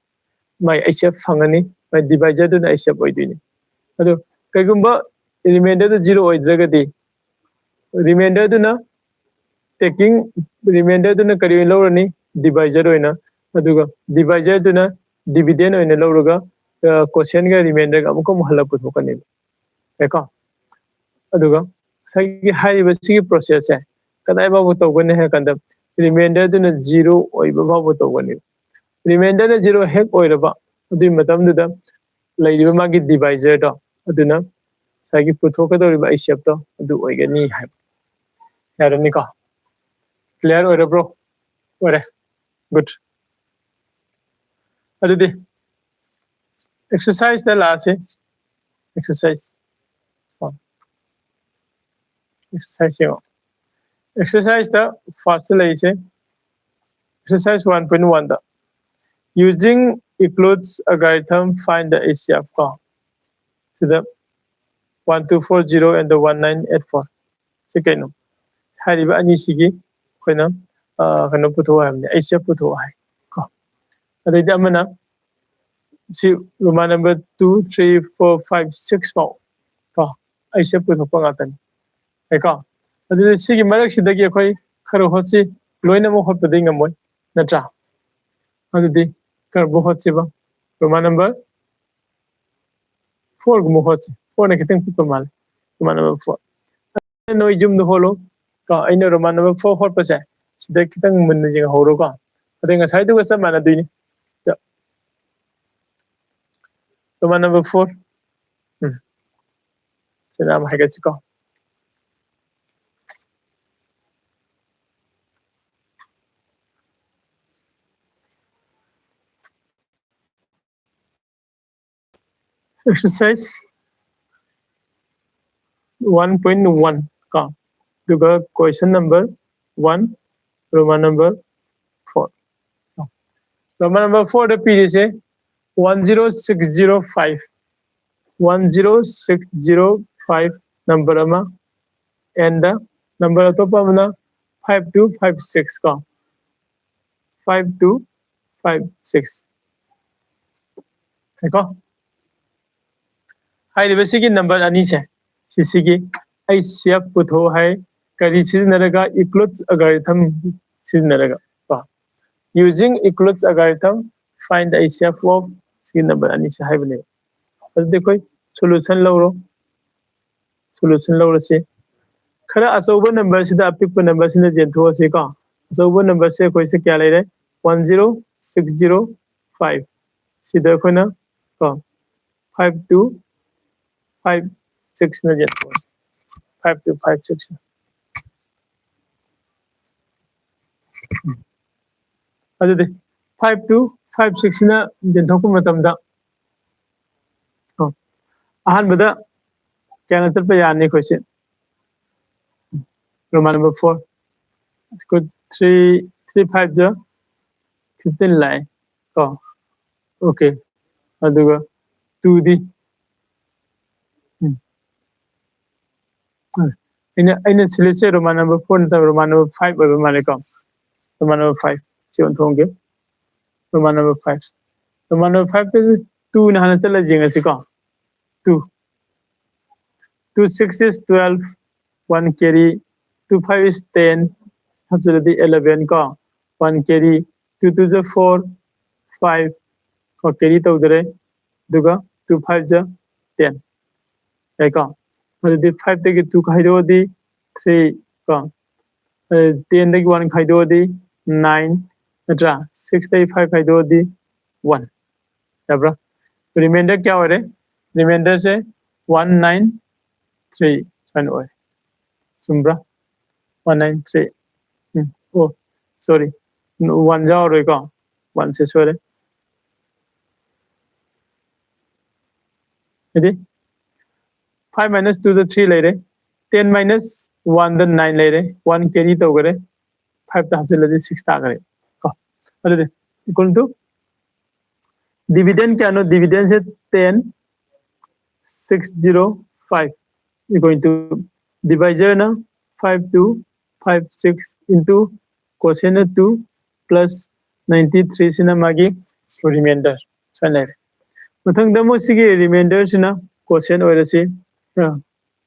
ꯃꯥꯏ ꯑꯩꯁꯦꯞ ꯐꯪꯉꯅꯤ, ꯃꯥꯏ ꯗꯤꯚꯥꯏꯖꯔꯗꯨꯅ ꯑꯩꯁꯦꯞ ꯑꯣꯏꯗꯣꯏꯅꯤ꯫ ꯑꯗꯣ ꯀꯩꯒꯨꯝꯕ ꯔꯤꯃꯦꯟꯗꯔꯗꯨ ꯖꯤꯔꯣ ꯑꯣꯏꯗ꯭ꯔꯒꯗꯤ, ꯔꯤꯃꯦꯟꯗꯔꯗꯨꯅ ꯇꯦꯀꯤꯡ ꯔꯤꯃꯦꯟꯗꯔꯗꯨꯅ ꯀꯔꯤ ꯑꯣꯏꯅ ꯂꯧꯔꯅꯤ? ꯗꯤꯚꯥꯏꯖꯔ ꯑꯣꯏꯅ꯫ ꯑꯗꯨꯒ ꯗꯤꯚꯥꯏꯖꯔꯗꯨꯅ ꯗꯤꯚꯤꯗꯦꯟ ꯑꯣꯏꯅ ꯂꯧꯔꯒ ꯀꯣꯁꯦꯟꯒ ꯔꯤꯃꯦꯟꯗꯔꯒ ꯑꯃꯨꯛꯀ ꯑꯃꯨꯛ ꯍꯜꯂꯒ ꯄꯨꯊꯣꯛꯀꯅꯦꯕ꯫ ꯌꯥꯏꯀꯣ? ꯑꯗꯨꯒ ꯉꯁꯥꯏꯒꯤ ꯍꯥꯏꯔꯤꯕ ꯁꯤꯒꯤ ꯄ꯭ꯔꯣꯁꯦꯁꯁꯦ ꯀꯗꯥꯏ ꯐꯥꯎꯕ ꯇꯧꯒꯅꯤ ꯍꯥꯏ ꯀꯥꯟꯗ, ꯔꯤꯃꯦꯟꯗꯔꯗꯨꯅ ꯖꯤꯔꯣ ꯑꯣꯏꯕ ꯐꯥꯎꯕ ꯇꯧꯒꯅꯦꯕ꯫ ꯔꯤꯃꯦꯟꯗꯔꯅ ꯖꯤꯔꯣ ꯍꯦꯛ ꯑꯣꯏꯔꯕ, ꯑꯗꯨꯒꯤ ꯃꯇꯝꯗꯨꯗ ꯂꯩꯔꯤꯕ ꯃꯥꯒꯤ ꯗꯤꯚꯥꯏꯖꯔꯗꯣ, ꯑꯗꯨꯅ ꯉꯁꯥꯏꯒꯤ ꯄꯨꯊꯣꯛꯀꯗꯧꯔꯤꯕ ꯑꯩꯁꯦꯞꯇꯣ ꯑꯗꯨ ꯑꯣꯏꯒꯅꯤ ꯍꯥꯏꯕ꯫ ꯌꯥꯔꯅꯤꯀꯣ? ꯀ꯭ꯂꯤꯌꯥꯔ ꯑꯣꯏꯔꯕ꯭ꯔꯣ? ꯑꯣꯏꯔꯦ꯫ ꯒꯨꯗ꯫ ꯑꯗꯨꯗꯤ ꯑꯦꯛꯁꯔꯁꯥꯏꯁꯇ ꯂꯥꯛꯑꯁꯤ꯫ ꯑꯦꯛꯁꯔꯁꯥꯏꯁ, ꯑꯦꯛꯁꯔꯁꯥꯏꯁ ꯌꯦꯡꯉꯣ꯫ ꯑꯦꯛꯁꯔꯁꯥꯏꯁꯇ ꯐꯥꯔꯁꯇ ꯂꯩꯔꯤꯁꯦ, exercise one point one the, using Euclid's algorithm find the H C F ꯀꯣ꯫ ꯁꯤꯗ one two four zero and the one nine eight four꯫ ꯁꯤ ꯀꯩꯅꯣ? ꯍꯥꯏꯔꯤꯕ ꯑꯅꯤꯁꯤꯒꯤ ꯑꯩꯈꯣꯏꯅ ꯀꯩꯅꯣ ꯄꯨꯊꯣꯛꯑꯣ ꯍꯥꯏꯕꯅꯤ, ꯑꯩꯆ ꯑꯦꯐ ꯄꯨꯊꯣꯛꯑꯣ ꯍꯥꯏ ꯀꯣ꯫ ꯑꯗꯩꯗꯤ ꯑꯃꯅ ꯁꯤ Roman number two, three, four, five, six ꯐꯥꯎ ꯀꯣ, ꯑꯩꯆ ꯑꯦꯐ ꯄꯨꯊꯣꯛꯄ ꯉꯥꯛꯇꯅꯤ꯫ ꯀꯣ꯫ ꯑꯗꯨꯗꯤ ꯁꯤꯒꯤ ꯃꯔꯛꯁꯤꯗꯒꯤ ꯑꯩꯈꯣꯏ ꯈꯔ ꯍꯣꯠꯁꯤ, ꯂꯣꯏꯅꯃꯛ ꯍꯣꯠꯄꯗꯤ ꯉꯝꯃꯣꯏ, ꯅꯠꯇ꯭ꯔꯥ? ꯑꯗꯨꯗꯤ ꯀꯔꯝꯕ ꯍꯣꯠꯁꯤꯕ? Roman number four ꯒꯨꯝꯕ ꯍꯣꯠꯁꯤ꯫ Four ꯅ ꯈꯤꯇꯪ ꯄꯤꯛꯄ ꯃꯥꯜꯂꯦ꯫ Roman number four꯫ ꯅꯣꯏ ꯌꯨꯝꯗ ꯍꯣꯠꯂꯣ꯫ ꯀꯣ, ꯑꯩꯅ Roman number four ꯍꯣꯠꯄꯁꯦ ꯁꯤꯗ ꯈꯤꯇꯪ ꯃꯨꯟꯅ ꯌꯦꯡꯍꯧꯔꯣꯀꯣ꯫ ꯑꯗꯩ ꯉꯁꯥꯏꯗꯨꯒ ꯆꯞ ꯃꯥꯟꯅꯗꯣꯏꯅꯤ꯫ Roman number four꯫ ꯎꯝ꯫ ꯁꯤꯗ ꯑꯃ ꯍꯥꯏꯒꯠꯁꯤꯀꯣ꯫ Exercise one point one ꯀꯣ꯫ ꯑꯗꯨꯒ question number one, Roman number four꯫ Roman number four ꯗ ꯄꯤꯔꯤꯁꯦ one zero six zero five, one zero six zero five number ꯑꯃ, and number ꯑꯇꯣꯞꯄ ꯑꯃꯅ five two five six ꯀꯣ꯫ Five two five six꯫ ꯀꯣ꯫ ꯍꯥꯏꯔꯤꯕꯁꯤꯒꯤ number ꯑꯅꯤꯁꯦ, ꯁꯤꯁꯤꯒꯤ H C F ꯄꯨꯊꯣꯛ ꯍꯥꯏ꯫ ꯀꯔꯤ ꯁꯤꯖꯤꯟꯅꯔꯒ? Euclid's algorithm ꯁꯤꯖꯤꯟꯅꯔꯒ ꯀꯣ꯫ Using Euclid's algorithm, find the H C F of ꯁꯤꯒꯤ number ꯑꯅꯤꯁꯦ ꯍꯥꯏꯕꯅꯦꯕ꯫ ꯑꯗꯨꯗꯤ ꯑꯩꯈꯣꯏ solution ꯂꯧꯔꯣ꯫ Solution ꯂꯧꯔꯁꯤ꯫ ꯈꯔ ꯑꯆꯧꯕ number ꯁꯤꯗ ꯑꯄꯤꯛꯄ number ꯁꯤꯅ ꯌꯦꯟꯊꯣꯛꯑꯁꯤ ꯀꯣ꯫ ꯑꯆꯧꯕ number ꯁꯦ ꯑꯩꯈꯣꯏꯁꯦ ꯀꯌꯥ ꯂꯩꯔꯦ? One zero six zero five꯫ ꯁꯤꯗ ꯑꯩꯈꯣꯏꯅ ꯀꯣ, five two five six ꯅ ꯌꯦꯟꯊꯣꯛꯑꯁꯤ꯫ Five two five six ꯅ꯫ ꯑꯗꯨꯗꯤ five two five six ꯅ ꯌꯦꯟꯊꯣꯛꯄ ꯃꯇꯝꯗ, ꯑꯣ, ꯑꯍꯥꯟꯕꯗ ꯀꯌꯥꯅ ꯆꯠꯄ ꯌꯥꯅꯤ ꯑꯩꯈꯣꯏꯁꯦ? Roman number four꯫ Three, three five ꯖ fifteen ꯂꯥꯛꯑꯦ ꯀꯣ꯫ Okay꯫ ꯑꯗꯨꯒ two ꯗꯤ, ꯎꯝ, ꯑꯩꯅ ꯑꯩꯅ ꯁꯤꯜꯂꯤꯁꯦ Roman number four ꯅꯠꯇꯕ Roman number five ꯑꯣꯏꯕ ꯃꯥꯜꯂꯦꯀꯣ꯫ Roman number five ꯁꯤ ꯑꯣꯟꯊꯣꯛꯑꯝꯒꯦ꯫ Roman number five, Roman number five ꯇ two ꯅ ꯍꯥꯟꯅ ꯆꯠꯂ ꯌꯦꯡꯉꯁꯤꯀꯣ꯫ Two, two six is twelve, one carry, two five is ten, ꯍꯥꯞꯆꯤꯜꯂꯗꯤ eleven ꯀꯣ, one carry, two two is four, five ꯀꯣ, carry ꯇꯧꯗꯔꯦ, ꯑꯗꯨꯒ two five is ten꯫ ꯌꯥꯏꯀꯣ? ꯑꯗꯨꯗꯤ five ꯇꯒꯤ two ꯈꯥꯏꯗꯣꯛꯑꯗꯤ three ꯀꯣ, ten ꯗꯒꯤ one ꯈꯥꯏꯗꯣꯛꯑꯗꯤ nine, ꯅꯠꯇ꯭ꯔꯥ? Six ꯇꯒꯤ five ꯈꯥꯏꯗꯣꯛꯑꯗꯤ one꯫ ꯌꯥꯕ꯭ꯔꯥ? Remainder ꯀꯌꯥ ꯑꯣꯏꯔꯦ? Remainder ꯁꯦ one nine three ꯁꯨꯃꯥꯏꯅ ꯑꯣꯏ꯫ ꯆꯨꯝꯕ꯭ꯔꯥ? One nine three꯫ ꯎꯝ, ꯑꯣ, sorry, one ꯌꯥꯎꯔꯣꯏꯀꯣ, one ꯁꯦ ꯁꯣꯏꯔꯦ꯫ ꯍꯥꯏꯗꯤ five minus two ꯗ three ꯂꯩꯔꯦ, ten minus one ꯗ nine ꯂꯩꯔꯦ, one carry ꯇꯧꯈꯔꯦ, five ꯇ ꯍꯥꯞꯆꯤꯜꯂꯗꯤ six ꯇꯥꯈꯔꯦ ꯀꯣ꯫ ꯑꯗꯨꯗꯤ equal to dividend ꯀꯌꯥꯅꯣ? Dividend say ten, six zero five, equal to divisor ꯅ five two five six into quotient ꯅ two plus ninety three ꯁꯤꯅ ꯃꯥꯒꯤ remainder ꯁꯨꯃꯥꯏꯅ ꯂꯩꯔꯦ꯫ ꯃꯊꯪꯗ ꯑꯃꯨꯛ ꯁꯤꯒꯤ remainder ꯁꯤꯅ quotient ꯑꯣꯏꯔꯁꯤ,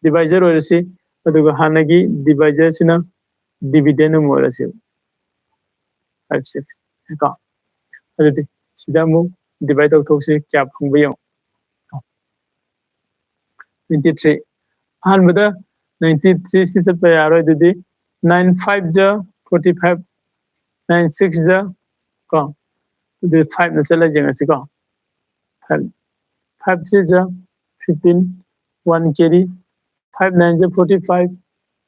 divisor ꯑꯣꯏꯔꯁꯤ, ꯑꯗꯨꯒ ꯍꯥꯟꯅꯒꯤ divisor ꯁꯤꯅ dividend ꯑꯃꯨꯛ ꯑꯣꯏꯔꯁꯤ, five six ꯀꯣ꯫ ꯑꯗꯨꯗꯤ ꯁꯤꯗ ꯑꯃꯨꯛ divide ꯇꯧꯊꯣꯛꯁꯤ, ꯀꯌꯥ ꯐꯪꯕ ꯌꯦꯡꯉꯣ꯫ Twenty three꯫ ꯑꯍꯥꯟꯕꯗ ninety three ꯁꯤ ꯆꯠꯄ ꯌꯥꯔꯣꯏ, ꯑꯗꯨꯗꯤ nine five ꯖ forty five, nine six ꯖ ꯀꯣ, ꯑꯗꯨꯗꯤ five ꯅ ꯆꯠꯂ ꯌꯦꯡꯉꯁꯤꯀꯣ꯫ Five, five three ꯖ fifteen, one carry, five nine ꯖ forty five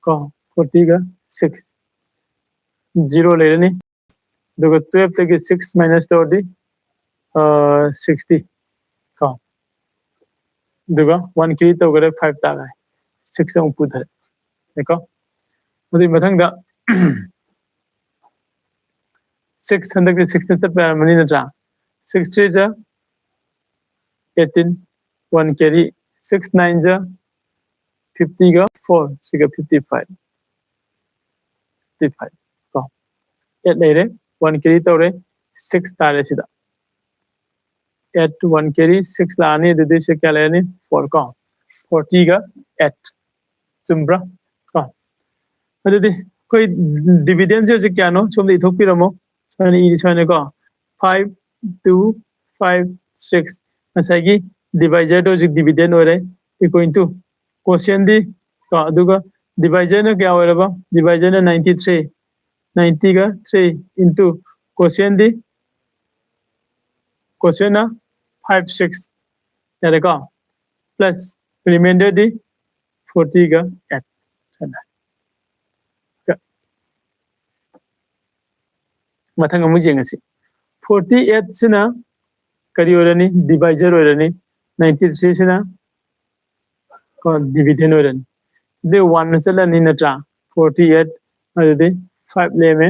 ꯀꯣ, forty ꯒ six, zero ꯂꯩꯔꯅꯤ꯫ ꯑꯗꯨꯒ twelve ꯇꯒꯤ six minus ꯇꯧꯔꯗꯤ sixty ꯀꯣ, ꯑꯗꯨꯒ one carry ꯇꯧꯈꯔꯦ, five ꯇꯥꯈ꯭ꯔꯦ, six ꯑꯃꯨꯛ ꯄꯨꯊꯔꯦ ꯀꯣ꯫ ꯑꯗꯨꯒꯤ ꯃꯊꯪꯗ six, ꯍꯟꯗꯛꯇꯤ six ꯇ ꯆꯠꯄ ꯌꯥꯔꯝꯃꯅꯤ ꯅꯠꯇ꯭ꯔꯥ? Six three ꯖ eighteen, one carry, six nine ꯖ ꯐꯤꯐꯇꯤꯒ ꯐꯣꯔ, ꯁꯤꯒ ꯐꯤꯐꯇꯤ ꯐꯥꯏꯚ, ꯐꯤꯐꯇꯤ ꯐꯥꯏꯚ ꯀꯣ꯫ ꯑꯦꯠ ꯂꯩꯔꯦ, ꯋꯥꯟ ꯀꯦꯔꯤ ꯇꯧꯔꯦ, ꯁꯤꯛꯁ ꯇꯥꯔꯦ ꯁꯤꯗ꯫ ꯑꯦꯠ ꯋꯥꯟ ꯀꯦꯔꯤ ꯁꯤꯛꯁ ꯂꯥꯛꯑꯅꯤ, ꯑꯗꯨꯗꯤ ꯁꯤ ꯀꯌꯥ ꯂꯩꯔꯅꯤ? ꯐꯣꯔ ꯀꯣ꯫ ꯐꯣꯔꯇꯤꯒ ꯑꯦꯠ꯫ ꯆꯨꯝꯕ꯭ꯔꯥ? ꯀꯣ꯫ ꯑꯗꯨꯗꯤ ꯑꯩꯈꯣꯏ ꯗꯤꯚꯤꯗꯦꯟꯁꯦ ꯍꯧꯖꯤꯛ ꯀꯌꯥꯅꯣ? ꯁꯣꯝꯗ ꯏꯊꯣꯛꯄꯤꯔꯝꯃꯣ꯫ ꯁꯨꯃꯥꯏꯅ ꯏꯗꯤ ꯁꯨꯃꯥꯏꯅꯀꯣ, ꯐꯥꯏꯚ ꯇꯨ ꯐꯥꯏꯚ ꯁꯤꯛꯁ꯫ ꯉꯁꯥꯏꯒꯤ ꯗꯤꯚꯥꯏꯖꯔꯗꯣ ꯍꯧꯖꯤꯛ ꯗꯤꯚꯤꯗꯦꯟ ꯑꯣꯏꯔꯦ, ꯏꯀ꯭ꯋꯦꯟ ꯇꯨ ꯀꯣꯁꯦꯟꯗꯤ ꯀꯣ꯫ ꯑꯗꯨꯒ ꯗꯤꯚꯥꯏꯖꯔꯅ ꯀꯌꯥ ꯑꯣꯏꯔꯕ? ꯗꯤꯚꯥꯏꯖꯔꯅ ꯅꯥꯏꯟꯇꯤ ꯊ꯭ꯔꯤ꯫ ꯅꯥꯏꯟꯇꯤꯒ ꯊ꯭ꯔꯤ ꯏꯟꯇꯨ ꯀꯣꯁꯦꯟꯗꯤ, ꯀꯣꯁꯦꯟꯅ ꯐꯥꯏꯚ ꯁꯤꯛꯁ꯫ ꯌꯥꯔꯦꯀꯣ? ꯄ꯭ꯂꯁ ꯔꯤꯃꯦꯟꯗꯔꯗꯤ ꯐꯣꯔꯇꯤꯒ ꯑꯦꯠ꯫ ꯃꯊꯪ ꯑꯃꯨꯛ ꯌꯦꯡꯉꯁꯤ꯫ ꯐꯣꯔꯇꯤ ꯑꯦꯠꯁꯤꯅ ꯀꯔꯤ ꯑꯣꯏꯔꯅꯤ? ꯗꯤꯚꯥꯏꯖꯔ ꯑꯣꯏꯔꯅꯤ꯫ ꯅꯥꯏꯟꯇꯤ ꯊ꯭ꯔꯤꯁꯤꯅ ꯀꯣ, ꯗꯤꯚꯤꯗꯦꯟ ꯑꯣꯏꯔꯅꯤ꯫ ꯑꯗꯨꯗꯤ ꯋꯥꯟꯅ ꯆꯠꯂꯅꯤ ꯅꯠꯇ꯭ꯔꯥ? ꯐꯣꯔꯇꯤ ꯑꯦꯠ, ꯑꯗꯨꯗꯤ ꯐꯥꯏꯚ ꯂꯦꯝꯃꯦ꯫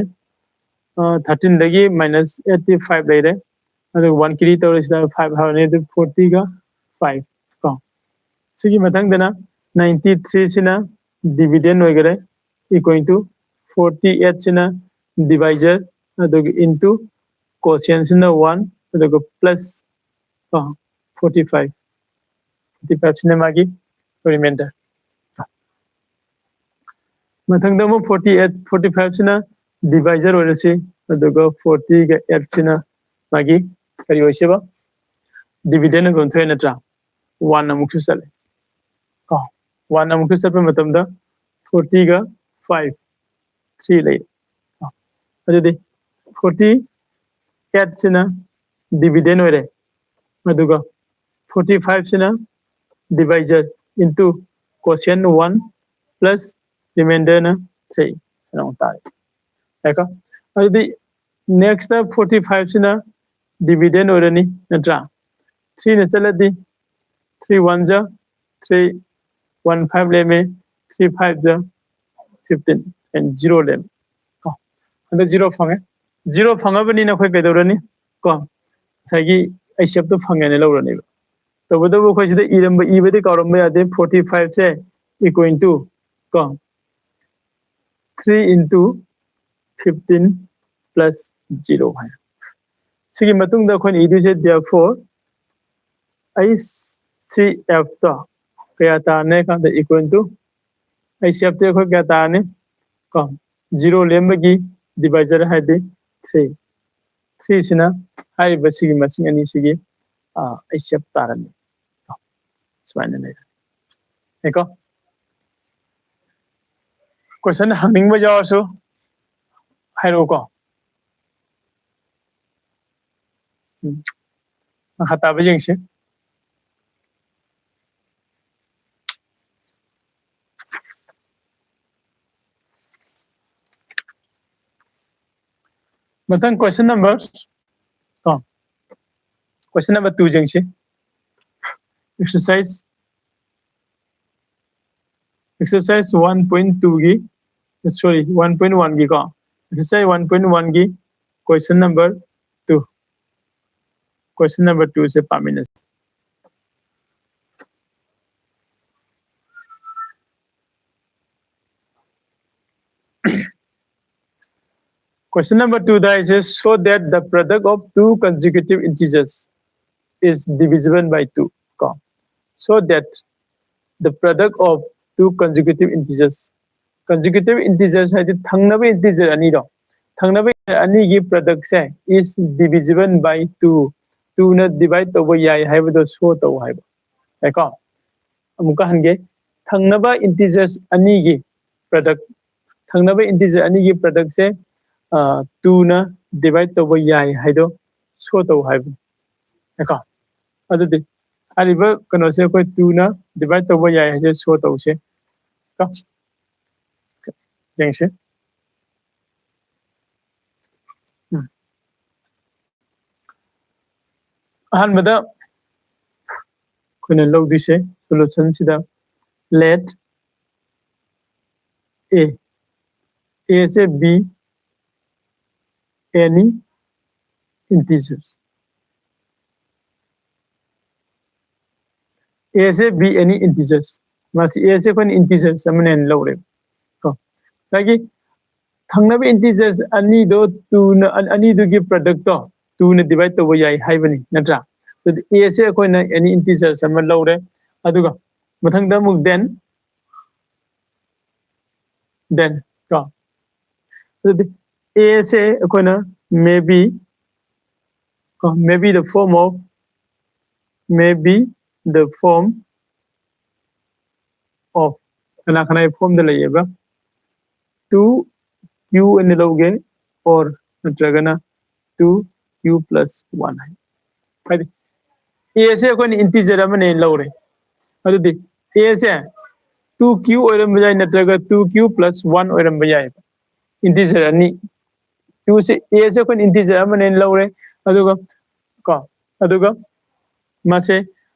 ꯊꯥꯔꯇꯤꯟꯗꯒꯤ ꯃꯥꯏꯅꯁ ꯑꯦꯠꯇꯤ ꯐꯥꯏꯚ ꯂꯩꯔꯦ꯫ ꯑꯗꯨꯒ ꯋꯥꯟ ꯀꯦꯔꯤ ꯇꯧꯔꯤꯁꯤꯗ ꯐꯥꯏꯚ ꯍꯧꯔꯅꯤ, ꯑꯗꯨ ꯐꯣꯔꯇꯤꯒ ꯐꯥꯏꯚ ꯀꯣ꯫ ꯁꯤꯒꯤ ꯃꯊꯪꯗꯅ ꯅꯥꯏꯟꯇꯤ ꯊ꯭ꯔꯤꯁꯤꯅ ꯗꯤꯚꯤꯗꯦꯟ ꯑꯣꯏꯈꯔꯦ, ꯏꯀ꯭ꯋꯦꯟ ꯇꯨ ꯐꯣꯔꯇꯤ ꯑꯦꯠꯁꯤꯅ ꯗꯤꯚꯥꯏꯖꯔ, ꯑꯗꯨꯒ ꯏꯟꯇꯨ ꯀꯣꯁꯦꯟꯁꯤꯅ ꯋꯥꯟ, ꯑꯗꯨꯒ ꯄ꯭ꯂꯁ ꯐꯣꯔꯇꯤ ꯐꯥꯏꯚ꯫ ꯐꯣꯔꯇꯤ ꯐꯥꯏꯚꯁꯤꯅ ꯃꯥꯒꯤ ꯔꯤꯃꯦꯟꯗꯔ꯫ ꯃꯊꯪꯗ ꯑꯃꯨꯛ ꯐꯣꯔꯇꯤ ꯑꯦꯠ, ꯐꯣꯔꯇꯤ ꯐꯥꯏꯚꯁꯤꯅ ꯗꯤꯚꯥꯏꯖꯔ ꯑꯣꯏꯔꯁꯤ, ꯑꯗꯨꯒ ꯐꯣꯔꯇꯤꯒ ꯑꯦꯠꯁꯤꯅ ꯃꯥꯒꯤ ꯀꯔꯤ ꯑꯣꯏꯁꯦꯕ? ꯗꯤꯚꯤꯗꯦꯟ ꯑꯗꯨꯝ ꯊꯣꯛꯑꯦ ꯅꯠꯇ꯭ꯔꯥ? ꯋꯥꯟ ꯑꯃꯨꯛꯁꯨ ꯆꯠꯂꯦ ꯀꯣ꯫ ꯋꯥꯟ ꯑꯃꯨꯛꯁꯨ ꯆꯠꯄ ꯃꯇꯝꯗ ꯐꯣꯔꯇꯤꯒ ꯐꯥꯏꯚ, ꯊ꯭ꯔꯤ ꯂꯩ꯫ ꯑꯗꯨꯗꯤ ꯐꯣꯔꯇꯤ ꯑꯦꯠꯁꯤꯅ ꯗꯤꯚꯤꯗꯦꯟ ꯑꯣꯏꯔꯦ, ꯑꯗꯨꯒ ꯐꯣꯔꯇꯤ ꯐꯥꯏꯚꯁꯤꯅ divisor into quotient one plus ꯔꯤꯃꯦꯟꯗꯔꯅ ꯊ꯭ꯔꯤ ꯑꯗꯨꯃꯥꯏꯅ ꯇꯥꯔꯦ꯫ ꯌꯥꯏꯀꯣ? ꯑꯗꯨꯗꯤ ꯅꯦꯛꯁꯇ ꯐꯣꯔꯇꯤ ꯐꯥꯏꯚꯁꯤꯅ ꯗꯤꯚꯤꯗꯦꯟ ꯑꯣꯏꯔꯅꯤ ꯅꯠꯇ꯭ꯔꯥ? ꯊ꯭ꯔꯤꯅ ꯆꯠꯂꯗꯤ ꯊ꯭ꯔꯤ ꯋꯥꯟ ꯖ ꯊ꯭ꯔꯤ, ꯋꯥꯟ ꯐꯥꯏꯚ ꯂꯦꯝꯃꯦ, ꯊ꯭ꯔꯤ ꯐꯥꯏꯚ ꯖ ꯐꯤꯐꯇꯤꯟ, ꯑꯦꯟ ꯖꯤꯔꯣ ꯂꯦꯝꯃꯦ ꯀꯣ꯫ ꯍꯟꯗꯛ ꯖꯤꯔꯣ ꯐꯪꯉꯦ꯫ ꯖꯤꯔꯣ ꯐꯪꯉꯕꯅꯤꯅ ꯑꯩꯈꯣꯏ ꯀꯩꯗꯧꯔꯅꯤ ꯀꯣ? ꯉꯁꯥꯏꯒꯤ ꯑꯩ ꯁꯦꯞꯇꯣ ꯐꯪꯉꯦꯅ ꯂꯧꯔꯅꯦꯕ꯫ ꯇꯧꯕꯇꯕꯨ ꯑꯩꯈꯣꯏ ꯁꯤꯗ ꯏꯔꯝꯕ, ꯏꯕꯗꯤ ꯀꯥꯎꯔꯝꯕ ꯌꯥꯗꯦ꯫ ꯐꯣꯔꯇꯤ ꯐꯥꯏꯚꯁꯦ equal to ꯀꯣ three into fifteen plus zero ꯍꯥꯏ꯫ ꯁꯤꯒꯤ ꯃꯇꯨꯡꯗ ꯑꯩꯈꯣꯏꯅ ꯏꯗꯣꯏꯁꯦ therefore H C F ꯇꯣ ꯀꯌꯥ ꯇꯥꯔꯅꯤ ꯍꯥꯏ ꯀꯥꯟꯗ equal to H C F T ꯑꯩꯈꯣꯏ ꯀꯌꯥ ꯇꯥꯔꯅꯤ ꯀꯣ zero ꯂꯦꯝꯕꯒꯤ divisor ꯍꯥꯏꯗꯤ three, three ꯁꯤꯅ ꯍꯥꯏꯔꯤꯕ ꯁꯤꯒꯤ ꯃꯁꯤꯡ ꯑꯅꯤꯁꯤꯒꯤ H C F ꯇꯥꯔꯅꯤ꯫ ꯁꯨꯃꯥꯏꯅ ꯂꯩꯔꯦ꯫ ꯌꯥꯏꯀꯣ? Question ꯍꯪꯅꯤꯡꯕ ꯌꯥꯎꯔꯁꯨ ꯍꯥꯏꯔꯛꯎꯀꯣ꯫ ꯎꯝ꯫ ꯃꯈꯥ ꯇꯥꯕ ꯌꯦꯡꯁꯤ꯫ ꯃꯊꯪ question number, ꯀꯣ, question number two ꯌꯦꯡꯁꯤ꯫ Exercise, exercise one point two ꯒꯤ, sorry, one point one ꯒꯤꯀꯣ, exercise one point one ꯒꯤ question number two, question number two ꯁꯦ ꯄꯥꯃꯤꯟꯅꯁꯤ꯫ Question number two ꯗ ꯍꯥꯏꯁꯦ, show that the product of two consecutive integers is divisible by two ꯀꯣ꯫ Show that the product of two consecutive integers, consecutive integers ꯍꯥꯏꯗꯤ ꯊꯪꯅꯕ integer ꯑꯅꯤꯗꯣ, ꯊꯪꯅꯕ integer ꯑꯅꯤꯒꯤ product say is divisible by two, two ꯅ divide ꯇꯧꯕ ꯌꯥꯏ ꯍꯥꯏꯕꯗꯣ show ꯇꯧ ꯍꯥꯏꯕ꯫ ꯌꯥꯏꯀꯣ? ꯑꯃꯨꯛꯀ ꯍꯟꯒꯦ, ꯊꯪꯅꯕ integers ꯑꯅꯤꯒꯤ product, ꯊꯪꯅꯕ integer ꯑꯅꯤꯒꯤ product ꯁꯦ two ꯅ divide ꯇꯧꯕ ꯌꯥꯏ ꯍꯥꯏꯗꯣ show ꯇꯧ ꯍꯥꯏꯕꯅꯤ꯫ ꯌꯥꯏꯀꯣ? ꯑꯗꯨꯗꯤ ꯍꯥꯏꯔꯤꯕ ꯀꯩꯅꯣꯁꯦ ꯑꯩꯈꯣꯏ two ꯅ divide ꯇꯧꯕ ꯌꯥꯏ ꯍꯥꯏꯁꯦ show ꯇꯧꯁꯦ ꯀꯣ꯫ ꯌꯦꯡꯁꯦ꯫ ꯎꯝ꯫ ꯑꯍꯥꯟꯕꯗ ꯑꯩꯈꯣꯏꯅ ꯂꯧꯗꯣꯏꯁꯦ solution ꯁꯤꯗ, let A, A say be any integers, A say be any integers, ꯃꯁꯤ ꯑꯦꯁꯦ ꯑꯩꯈꯣꯏꯅ ꯏꯟꯇꯤꯖꯔꯁ ꯑꯃꯅꯦꯅ ꯂꯧꯔꯦꯕ꯫ ꯀꯣ, ꯉꯁꯥꯏꯒꯤ ꯊꯪꯅꯕ ꯏꯟꯇꯤꯖꯔꯁ ꯑꯅꯤꯗꯣ ꯇꯨꯅ, ꯑꯅꯤꯗꯨꯒꯤ ꯄ꯭ꯔꯗꯛꯇꯣ ꯇꯨꯅ ꯗꯤꯚꯥꯏꯠ ꯇꯧꯕ ꯌꯥꯏ ꯍꯥꯏꯕꯅꯤ, ꯅꯠꯇ꯭ꯔꯥ? ꯑꯗꯨꯗꯤ ꯑꯦꯁꯦ ꯑꯩꯈꯣꯏꯅ ꯑꯦꯅꯤ ꯏꯟꯇꯤꯖꯔꯁ ꯑꯃ ꯂꯧꯔꯦ, ꯑꯗꯨꯒ ꯃꯊꯪꯗ ꯑꯃꯨꯛ ꯗꯦꯟ, ꯗꯦꯟ ꯀꯣ, ꯑꯗꯨꯗꯤ ꯑꯦꯁꯦ ꯑꯩꯈꯣꯏꯅ maybe ꯀꯣ, maybe the form of, maybe the form of, ꯀꯅꯥ ꯀꯅꯥꯒꯤ ꯐꯣꯝꯗ ꯂꯩꯌꯦꯕ? Two q ꯑꯣꯏꯅ ꯂꯧꯒꯦ, or ꯅꯠꯇ꯭ꯔꯒꯅ two q plus one ꯍꯥꯏ꯫ ꯍꯥꯏꯗꯤ ꯑꯦꯁꯦ ꯑꯩꯈꯣꯏꯅ ꯏꯟꯇꯤꯖꯔ ꯑꯃꯅꯦ ꯂꯧꯔꯦ, ꯑꯗꯨꯗꯤ ꯑꯦꯁꯦ two q ꯑꯣꯏꯔꯝꯕ ꯌꯥꯏ, ꯅꯠꯇ꯭ꯔꯒ two q plus one ꯑꯣꯏꯔꯝꯕ ꯌꯥꯏ, ꯏꯟꯇꯤꯖꯔ ꯑꯅꯤ꯫ ꯇꯨꯁꯦ, ꯑꯦꯁꯦ ꯑꯩꯈꯣꯏꯅ ꯏꯟꯇꯤꯖꯔ ꯑꯃꯅꯦꯅ ꯂꯧꯔꯦ, ꯑꯗꯨꯒ ꯀꯣ, ꯑꯗꯨꯒ ꯃꯥꯁꯦ,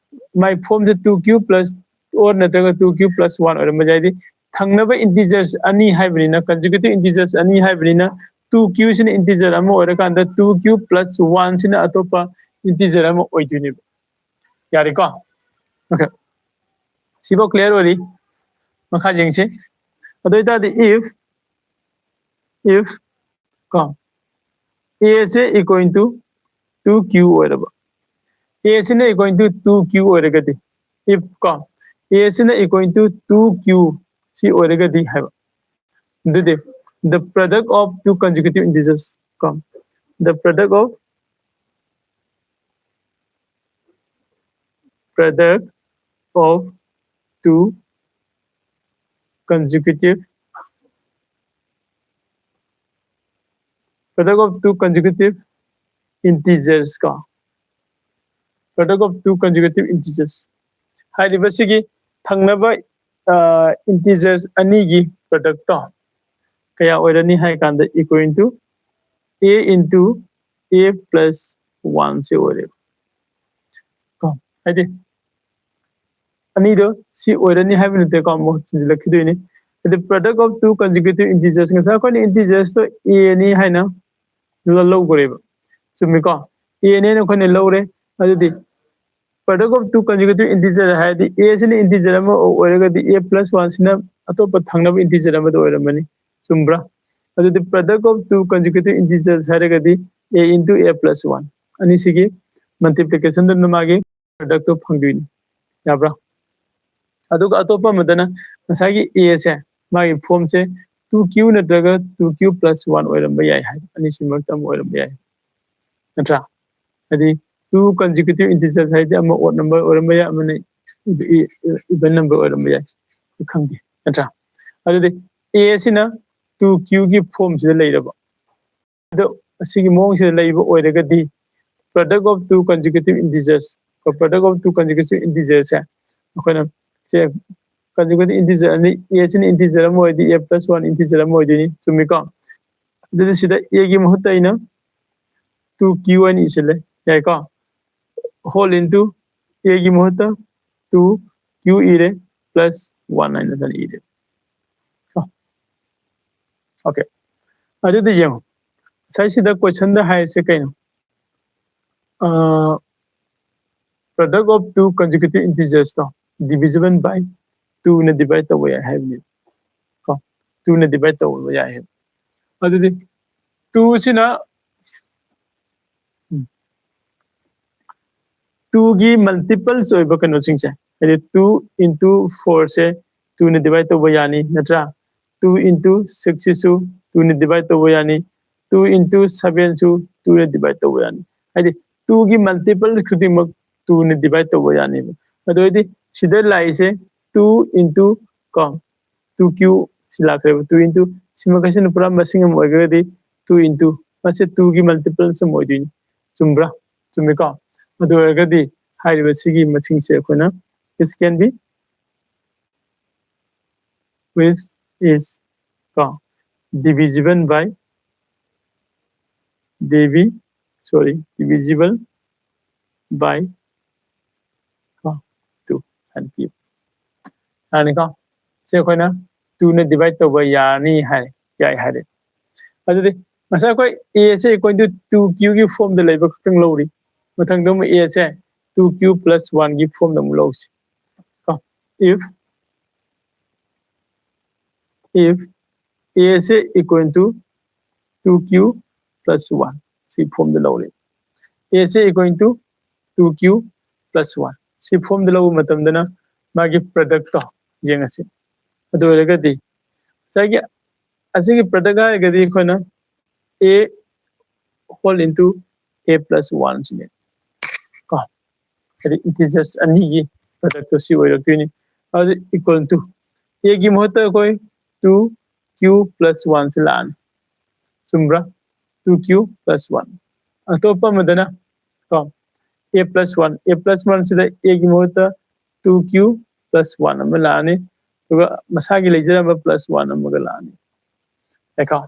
ꯃꯥꯏ ꯐꯣꯝꯁꯦ two q plus or ꯅꯠꯇ꯭ꯔꯒ two q plus one ꯑꯣꯏꯔꯝꯕ ꯌꯥꯏ꯫ ꯍꯥꯏꯗꯤ ꯊꯪꯅꯕ ꯏꯟꯇꯤꯖꯔꯁ ꯑꯅꯤ ꯍꯥꯏꯕꯅꯤꯅ, ꯀꯟꯖꯨꯒꯦꯇꯤꯚ ꯏꯟꯇꯤꯖꯔꯁ ꯑꯅꯤ ꯍꯥꯏꯕꯅꯤꯅ, two q ꯁꯤꯅ ꯏꯟꯇꯤꯖꯔ ꯑꯃ ꯑꯣꯏꯔꯀꯥꯟꯗ two q plus one ꯁꯤꯅ ꯑꯇꯣꯞꯄ ꯏꯟꯇꯤꯖꯔ ꯑꯃ ꯑꯣꯏꯗꯣꯏꯅꯦꯕ꯫ ꯌꯥꯔꯦꯀꯣ? Okay, ꯁꯤꯐꯥꯎ ꯀ꯭ꯂꯤꯌꯥꯔ ꯑꯣꯏꯔꯤ꯫ ꯃꯈꯥ ꯌꯦꯡꯁꯤ꯫ ꯑꯗꯨ ꯑꯣꯏꯇꯥꯔꯗꯤ if, if ꯀꯣ, ꯑꯦꯁꯦ equal to two q ꯑꯣꯏꯔꯕ, ꯑꯦꯁꯤꯅ equal to two q ꯑꯣꯏꯔꯒꯗꯤ, if ꯀꯣ, ꯑꯦꯁꯤꯅ equal to two q ꯁꯤ ꯑꯣꯏꯔꯒꯗꯤ ꯍꯥꯏꯕ, ꯑꯗꯨꯗꯤ the product of two consecutive integers ꯀꯣ, the product of, product of two consecutive, product of two consecutive integers ꯀꯣ, product of two consecutive integers ꯍꯥꯏꯔꯤꯕꯁꯤꯒꯤ ꯊꯪꯅꯕ ꯏꯟꯇꯤꯖꯔꯁ ꯑꯅꯤꯒꯤ ꯄ꯭ꯔꯗꯛꯇꯣ ꯀꯌꯥ ꯑꯣꯏꯔꯅꯤ ꯍꯥꯏ ꯀꯥꯟꯗ, equal to a into a plus one ꯁꯤ ꯑꯣꯏꯔꯦꯕ ꯀꯣ꯫ ꯍꯥꯏꯗꯤ ꯑꯅꯤꯗꯣ ꯁꯤ ꯑꯣꯏꯔꯅꯤ ꯍꯥꯏꯕ ꯅꯠꯇꯦꯀꯣ, ꯑꯃꯨꯛ ꯍꯟꯖꯤꯜꯂꯛꯈꯤꯗꯣꯏꯅꯤ꯫ ꯑꯗꯨ product of two consecutive integers, ꯉꯁꯥꯏ ꯑꯩꯈꯣꯏꯅ ꯏꯟꯇꯤꯖꯔꯁꯇꯣ ꯑꯦꯅꯤ ꯍꯥꯏꯅ ꯂ-, ꯂꯧꯈ꯭ꯔꯦꯕ, ꯆꯨꯝꯃꯤꯀꯣ? ꯑꯦꯅꯦꯅ ꯑꯩꯈꯣꯏꯅ ꯂꯧꯔꯦ, ꯑꯗꯨꯗꯤ product of two consecutive integer ꯍꯥꯏꯔꯗꯤ a ꯁꯤꯅ integer ꯑꯃ ꯑꯣꯏꯔꯒꯗꯤ a plus one ꯁꯤꯅ ꯑꯇꯣꯞꯄ ꯊꯪꯅꯕ integer ꯑꯃꯗ ꯑꯣꯏꯔꯝꯃꯅꯤ꯫ ꯆꯨꯝꯕ꯭ꯔꯥ? ꯑꯗꯨꯗꯤ product of two consecutive integers ꯍꯥꯏꯔꯒꯗꯤ a into a plus one, ꯑꯅꯤꯁꯤꯒꯤ multiplication ꯗꯨꯅ ꯃꯥꯒꯤ product ꯇꯣ ꯐꯪꯗꯣꯏꯅꯤ꯫ ꯌꯥꯕ꯭ꯔꯥ? ꯑꯗꯨꯒ ꯑꯇꯣꯞꯄ ꯑꯃꯗꯅ ꯉꯁꯥꯏꯒꯤ a ꯁꯦ ꯃꯥꯒꯤ form ꯁꯦ two q ꯅꯠꯇ꯭ꯔꯒ two q plus one ꯑꯣꯏꯔꯝꯕ ꯌꯥꯏ ꯍꯥꯏ, ꯑꯅꯤꯁꯤ ꯃꯔꯛꯇ ꯑꯃ ꯑꯣꯏꯔꯝꯕ ꯌꯥꯏ, ꯅꯠꯇ꯭ꯔꯥ? ꯍꯥꯏꯗꯤ two consecutive integers ꯍꯥꯏꯗꯤ ꯑꯃ odd number ꯑꯣꯏꯔꯝꯕ ꯌꯥꯏ, ꯑꯃꯅ even number ꯑꯣꯏꯔꯝꯕ ꯌꯥꯏ, ꯈꯪꯗꯦ, ꯅꯠꯇ꯭ꯔꯥ? ꯑꯗꯨꯗꯤ a ꯁꯤꯅ two q ꯒꯤ form ꯁꯤꯗ ꯂꯩꯔꯕ, ꯑꯗꯣ ꯑꯁꯤꯒꯤ ꯃꯑꯣꯡꯁꯤꯗ ꯂꯩꯕ ꯑꯣꯏꯔꯒꯗꯤ product of two consecutive integers, product of two consecutive integers ꯁꯦ ꯑꯩꯈꯣꯏꯅ ꯁꯦ consecutive integer ꯑꯅꯤ, a ꯁꯤꯅ integer ꯑꯃ ꯑꯣꯏꯔꯗꯤ a plus one integer ꯑꯃ ꯑꯣꯏꯗꯣꯏꯅꯤ, ꯆꯨꯝꯃꯤꯀꯣ? ꯑꯗꯨꯗꯤ ꯁꯤꯗ a ꯒꯤ ꯃꯍꯨꯠꯇ ꯑꯩꯅ two q ꯍꯥꯏꯅ ꯏꯁꯤꯜꯂꯦ, ꯌꯥꯏꯀꯣ? Whole into a ꯒꯤ ꯃꯍꯨꯠꯇ two q ꯏꯔꯦ, plus one ꯍꯥꯏꯅ ꯏꯔꯦ꯫ Okay, ꯑꯗꯨꯗꯤ ꯌꯦꯡꯉꯣ, ꯉꯁꯥꯏ ꯁꯤꯗ question ꯗ ꯍꯥꯏꯔꯤꯁꯦ ꯀꯩꯅꯣ? Product of two consecutive integers to divisible by two ꯅ divide ꯇꯧꯕ ꯌꯥꯏ ꯍꯥꯏꯕꯅꯤ꯫ ꯀꯣ, two ꯅ divide ꯇꯧꯕ ꯌꯥꯏ ꯍꯥꯏꯕ꯫ ꯑꯗꯨꯗꯤ two ꯁꯤꯅ two ꯒꯤ multiples ꯑꯣꯏꯕ ꯀꯩꯅꯣꯁꯤꯡꯁꯦ, ꯍꯥꯏꯗꯤ two into four ꯁꯦ two ꯅ divide ꯇꯧꯕ ꯌꯥꯅꯤ, ꯅꯠꯇ꯭ꯔꯥ? Two into six ꯁꯤꯁꯨ two ꯅ divide ꯇꯧꯕ ꯌꯥꯅꯤ, two into seven ꯁꯨ two ꯅ divide ꯇꯧꯕ ꯌꯥꯅꯤ꯫ ꯍꯥꯏꯗꯤ two ꯒꯤ multiples ꯈꯨꯗꯤꯡꯃꯛ two ꯅ divide ꯇꯧꯕ ꯌꯥꯅꯤꯕ꯫ ꯑꯗꯨ ꯑꯣꯏꯔꯗꯤ ꯁꯤꯗ ꯂꯥꯛꯏꯁꯦ two into ꯀꯣ, two q ꯁꯤ ꯂꯥꯛꯈ꯭ꯔꯦꯕ꯫ Two into ꯁꯤ ꯃꯈꯩꯁꯤꯅ ꯄꯨꯔꯥ ꯃꯁꯤꯡ ꯑꯃ ꯑꯣꯏꯈ꯭ꯔꯒꯗꯤ two into ꯃꯁꯦ two ꯒꯤ multiples ꯑꯃ ꯑꯣꯏꯗꯣꯏꯅꯤ꯫ ꯆꯨꯝꯕ꯭ꯔꯥ? ꯆꯨꯝꯃꯤꯀꯣ? ꯑꯗꯨ ꯑꯣꯏꯔꯒꯗꯤ ꯍꯥꯏꯔꯤꯕ ꯁꯤꯒꯤ ꯃꯁꯤꯡꯁꯦ ꯑꯩꯈꯣꯏꯅ which can be, which is ꯀꯣ, divisible by divi sorry divisible by ꯀꯣ, two ꯍꯥꯏꯅ ꯄꯤꯕ ꯌꯥꯅꯤꯀꯣ꯫ ꯁꯤ ꯑꯩꯈꯣꯏꯅ two ꯅ divide ꯇꯧꯕ ꯌꯥꯔꯅꯤ ꯍꯥꯏ, ꯌꯥꯏ ꯍꯥꯏꯔꯦ꯫ ꯑꯗꯨꯗꯤ ꯉꯁꯥꯏ ꯑꯩꯈꯣꯏ a say equal to two q ꯒꯤ form ꯗ ꯂꯩꯕ ꯈꯛꯇꯪ ꯂꯧꯔꯤ꯫ ꯃꯊꯪꯗ ꯑꯃꯨꯛ a say two q plus one ꯒꯤ form ꯗ ꯑꯃꯨꯛ ꯂꯧꯁꯤ꯫ ꯀꯣ, if if a say equal to two q plus one, ꯁꯤ form ꯗ ꯂꯧꯔꯦ꯫ A say equal to two q plus one, ꯁꯤ form ꯗ ꯂꯧꯕ ꯃꯇꯝꯗꯅ ꯃꯥꯒꯤ product ꯇꯣ ꯌꯦꯡꯉꯁꯤ꯫ ꯑꯗꯨ ꯑꯣꯏꯔꯒꯗꯤ ꯉꯁꯥꯏꯒꯤ ꯑꯁꯤꯒꯤ product ꯍꯥꯏꯔꯒꯗꯤ ꯑꯩꯈꯣꯏꯅ a whole into a plus one ꯁꯤꯅꯦ꯫ ꯀꯣ, ꯍꯥꯏꯗꯤ integers ꯑꯅꯤꯒꯤ product ꯇꯣ ꯁꯤ ꯑꯣꯏꯔꯛꯇꯣꯏꯅꯤ꯫ ꯑꯗꯨ equal to a ꯒꯤ ꯃꯍꯨꯠꯇ ꯑꯩꯈꯣꯏ two q plus one ꯁꯤ ꯂꯥꯛꯑꯅꯤ꯫ ꯆꯨꯝꯕ꯭ꯔꯥ? Two q plus one꯫ ꯑꯇꯣꯞꯄ ꯑꯃꯗꯅ ꯀꯣ, a plus one, a plus one ꯁꯤꯗ a ꯒꯤ ꯃꯍꯨꯠꯇ two q plus one ꯑꯃ ꯂꯥꯛꯑꯅꯤ꯫ ꯑꯗꯨꯒ ꯃꯁꯥꯒꯤ ꯂꯩꯖꯔꯝꯕ plus one ꯑꯃꯒ ꯂꯥꯛꯑꯅꯤ꯫ ꯌꯥꯏꯀꯣ?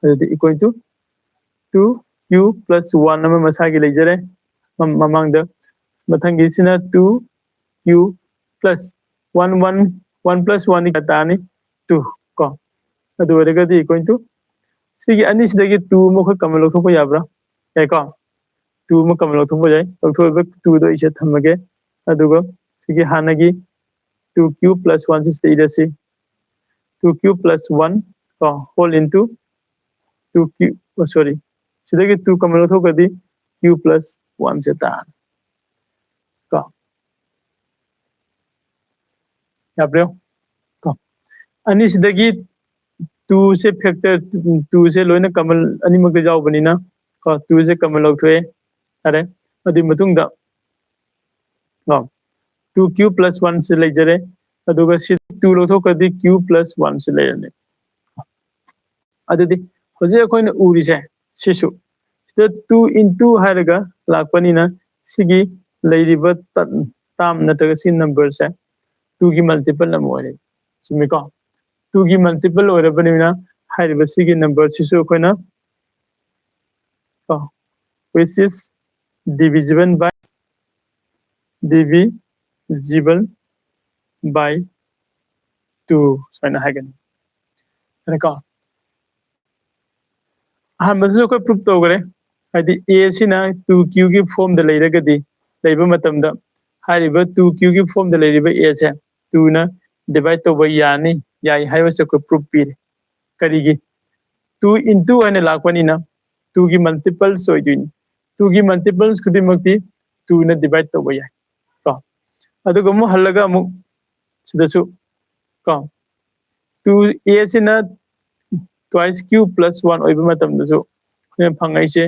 ꯑꯗꯨꯗꯤ equal to two q plus one ꯑꯃ ꯃꯁꯥꯒꯤ ꯂꯩꯖꯔꯦ ꯃ-, ꯃꯃꯥꯡꯗ꯫ ꯃꯊꯪꯒꯤꯁꯤꯅ two q plus one, one, one plus one ꯗꯤ ꯀꯌꯥ ꯇꯥꯔꯅꯤ? Two ꯀꯣ꯫ ꯑꯗꯨ ꯑꯣꯏꯔꯒꯗꯤ equal to ꯁꯤꯒꯤ ꯑꯅꯤꯁꯤꯗꯒꯤ two ꯑꯃ ꯑꯩꯈꯣꯏ common ꯂꯧꯊꯣꯛꯄ ꯌꯥꯕ꯭ꯔꯥ? ꯌꯥꯏꯀꯣ? Two ꯑꯃ common ꯂꯧꯊꯣꯛꯄ ꯌꯥꯏ꯫ ꯂꯧꯊꯣꯛꯏꯕ two ꯗꯣ ꯑꯩꯁꯦ ꯊꯝꯃꯒꯦ꯫ ꯑꯗꯨꯒ ꯁꯤꯒꯤ ꯍꯥꯟꯅꯒꯤ two q plus one ꯁꯤꯗ ꯏꯔꯁꯤ꯫ Two q plus one ꯀꯣ, whole into two q, oh, sorry, ꯁꯤꯗꯒꯤ two common ꯂꯧꯊꯣꯛꯈ꯭ꯔꯗꯤ q plus one ꯁꯦ ꯇꯥꯔꯅꯤ꯫ ꯀꯣ, ꯌꯥꯕ꯭ꯔꯣ? ꯀꯣ, ꯑꯅꯤꯁꯤꯗꯒꯤ two ꯁꯦ factor, two ꯁꯦ ꯂꯣꯏꯅ common ꯑꯅꯤꯃꯛꯇ ꯌꯥꯎꯕꯅꯤꯅ, ꯀꯣ, two ꯁꯦ common ꯂꯧꯊꯣꯛꯑꯦ꯫ ꯌꯥꯔꯦ꯫ ꯑꯗꯨꯒꯤ ꯃꯇꯨꯡꯗ, ꯀꯣ, two q plus one ꯁꯦ ꯂꯩꯖꯔꯦ꯫ ꯑꯗꯨꯒ ꯁꯤ two ꯂꯧꯊꯣꯛꯈ꯭ꯔꯗꯤ q plus one ꯁꯦ ꯂꯩꯔꯅꯤ꯫ ꯑꯗꯨꯗꯤ ꯍꯧꯖꯤꯛ ꯑꯩꯈꯣꯏꯅ ꯎꯔꯤꯁꯦ ꯁꯤꯁꯨ, ꯁꯤꯗ two into ꯍꯥꯏꯔꯒ ꯂꯥꯛꯄꯅꯤꯅ ꯁꯤꯒꯤ ꯂꯩꯔꯤꯕ term ꯅꯠꯇ꯭ꯔꯒ ꯁꯤ number ꯁꯦ two ꯒꯤ multiple ꯑꯃ ꯑꯣꯏꯔꯦ꯫ ꯆꯨꯝꯃꯤꯀꯣ? Two ꯒꯤ multiple ꯑꯣꯏꯔꯕꯅꯤꯅ ꯍꯥꯏꯔꯤꯕ ꯁꯤꯒꯤ number ꯁꯤꯁꯨ ꯑꯩꯈꯣꯏꯅ, ꯀꯣ, which is divisible by, divisible by two ꯁꯨꯃꯥꯏꯅ ꯍꯥꯏꯒꯅꯤ꯫ ꯌꯥꯔꯦꯀꯣ? ꯑꯍꯥꯟꯕꯗꯁꯨ ꯑꯩꯈꯣꯏ proof ꯇꯧꯈ꯭ꯔꯦ꯫ ꯍꯥꯏꯗꯤ ꯑꯦ ꯁꯤꯅ ꯇꯨ ꯀ꯭ꯌꯨꯒꯤ ꯐꯣꯝꯗ ꯂꯩꯔꯒꯗꯤ, ꯂꯩꯕ ꯃꯇꯝꯗ ꯍꯥꯏꯔꯤꯕ ꯇꯨ ꯀ꯭ꯌꯨꯒꯤ ꯐꯣꯝꯗ ꯂꯩꯔꯤꯕ ꯑꯦ ꯁꯦ ꯇꯨꯅ ꯗꯤꯚꯥꯏꯠ ꯇꯧꯕ ꯌꯥꯅꯤ, ꯌꯥꯏ ꯍꯥꯏꯕꯁꯦ ꯑꯩꯈꯣꯏ ꯄ꯭ꯔꯨꯐ ꯄꯤꯔꯦ꯫ ꯀꯔꯤꯒꯤ? ꯇꯨ ꯏꯟꯇꯨ ꯍꯥꯏꯅ ꯂꯥꯛꯄꯅꯤꯅ ꯇꯨꯒꯤ ꯃꯜꯇꯤꯄꯜꯁ ꯑꯣꯏꯗꯣꯏꯅꯤ꯫ ꯇꯨꯒꯤ ꯃꯜꯇꯤꯄꯜꯁ ꯈꯨꯗꯤꯡꯃꯛꯇꯤ ꯇꯨꯅ ꯗꯤꯚꯥꯏꯠ ꯇꯧꯕ ꯌꯥꯏ ꯀꯣ꯫ ꯑꯗꯨꯒ ꯑꯃꯨꯛ ꯍꯜꯂꯒ ꯑꯃꯨꯛ ꯁꯤꯗꯁꯨ ꯀꯣ, ꯇꯨ ꯑꯦ ꯁꯤꯅ ꯇ꯭ꯋꯥꯏꯁ ꯀ꯭ꯌꯨ ꯄ꯭ꯂꯁ ꯋꯥꯟ ꯑꯣꯏꯕ ꯃꯇꯝꯗꯁꯨ ꯑꯩꯈꯣꯏꯅ ꯐꯪꯉꯛꯏꯁꯦ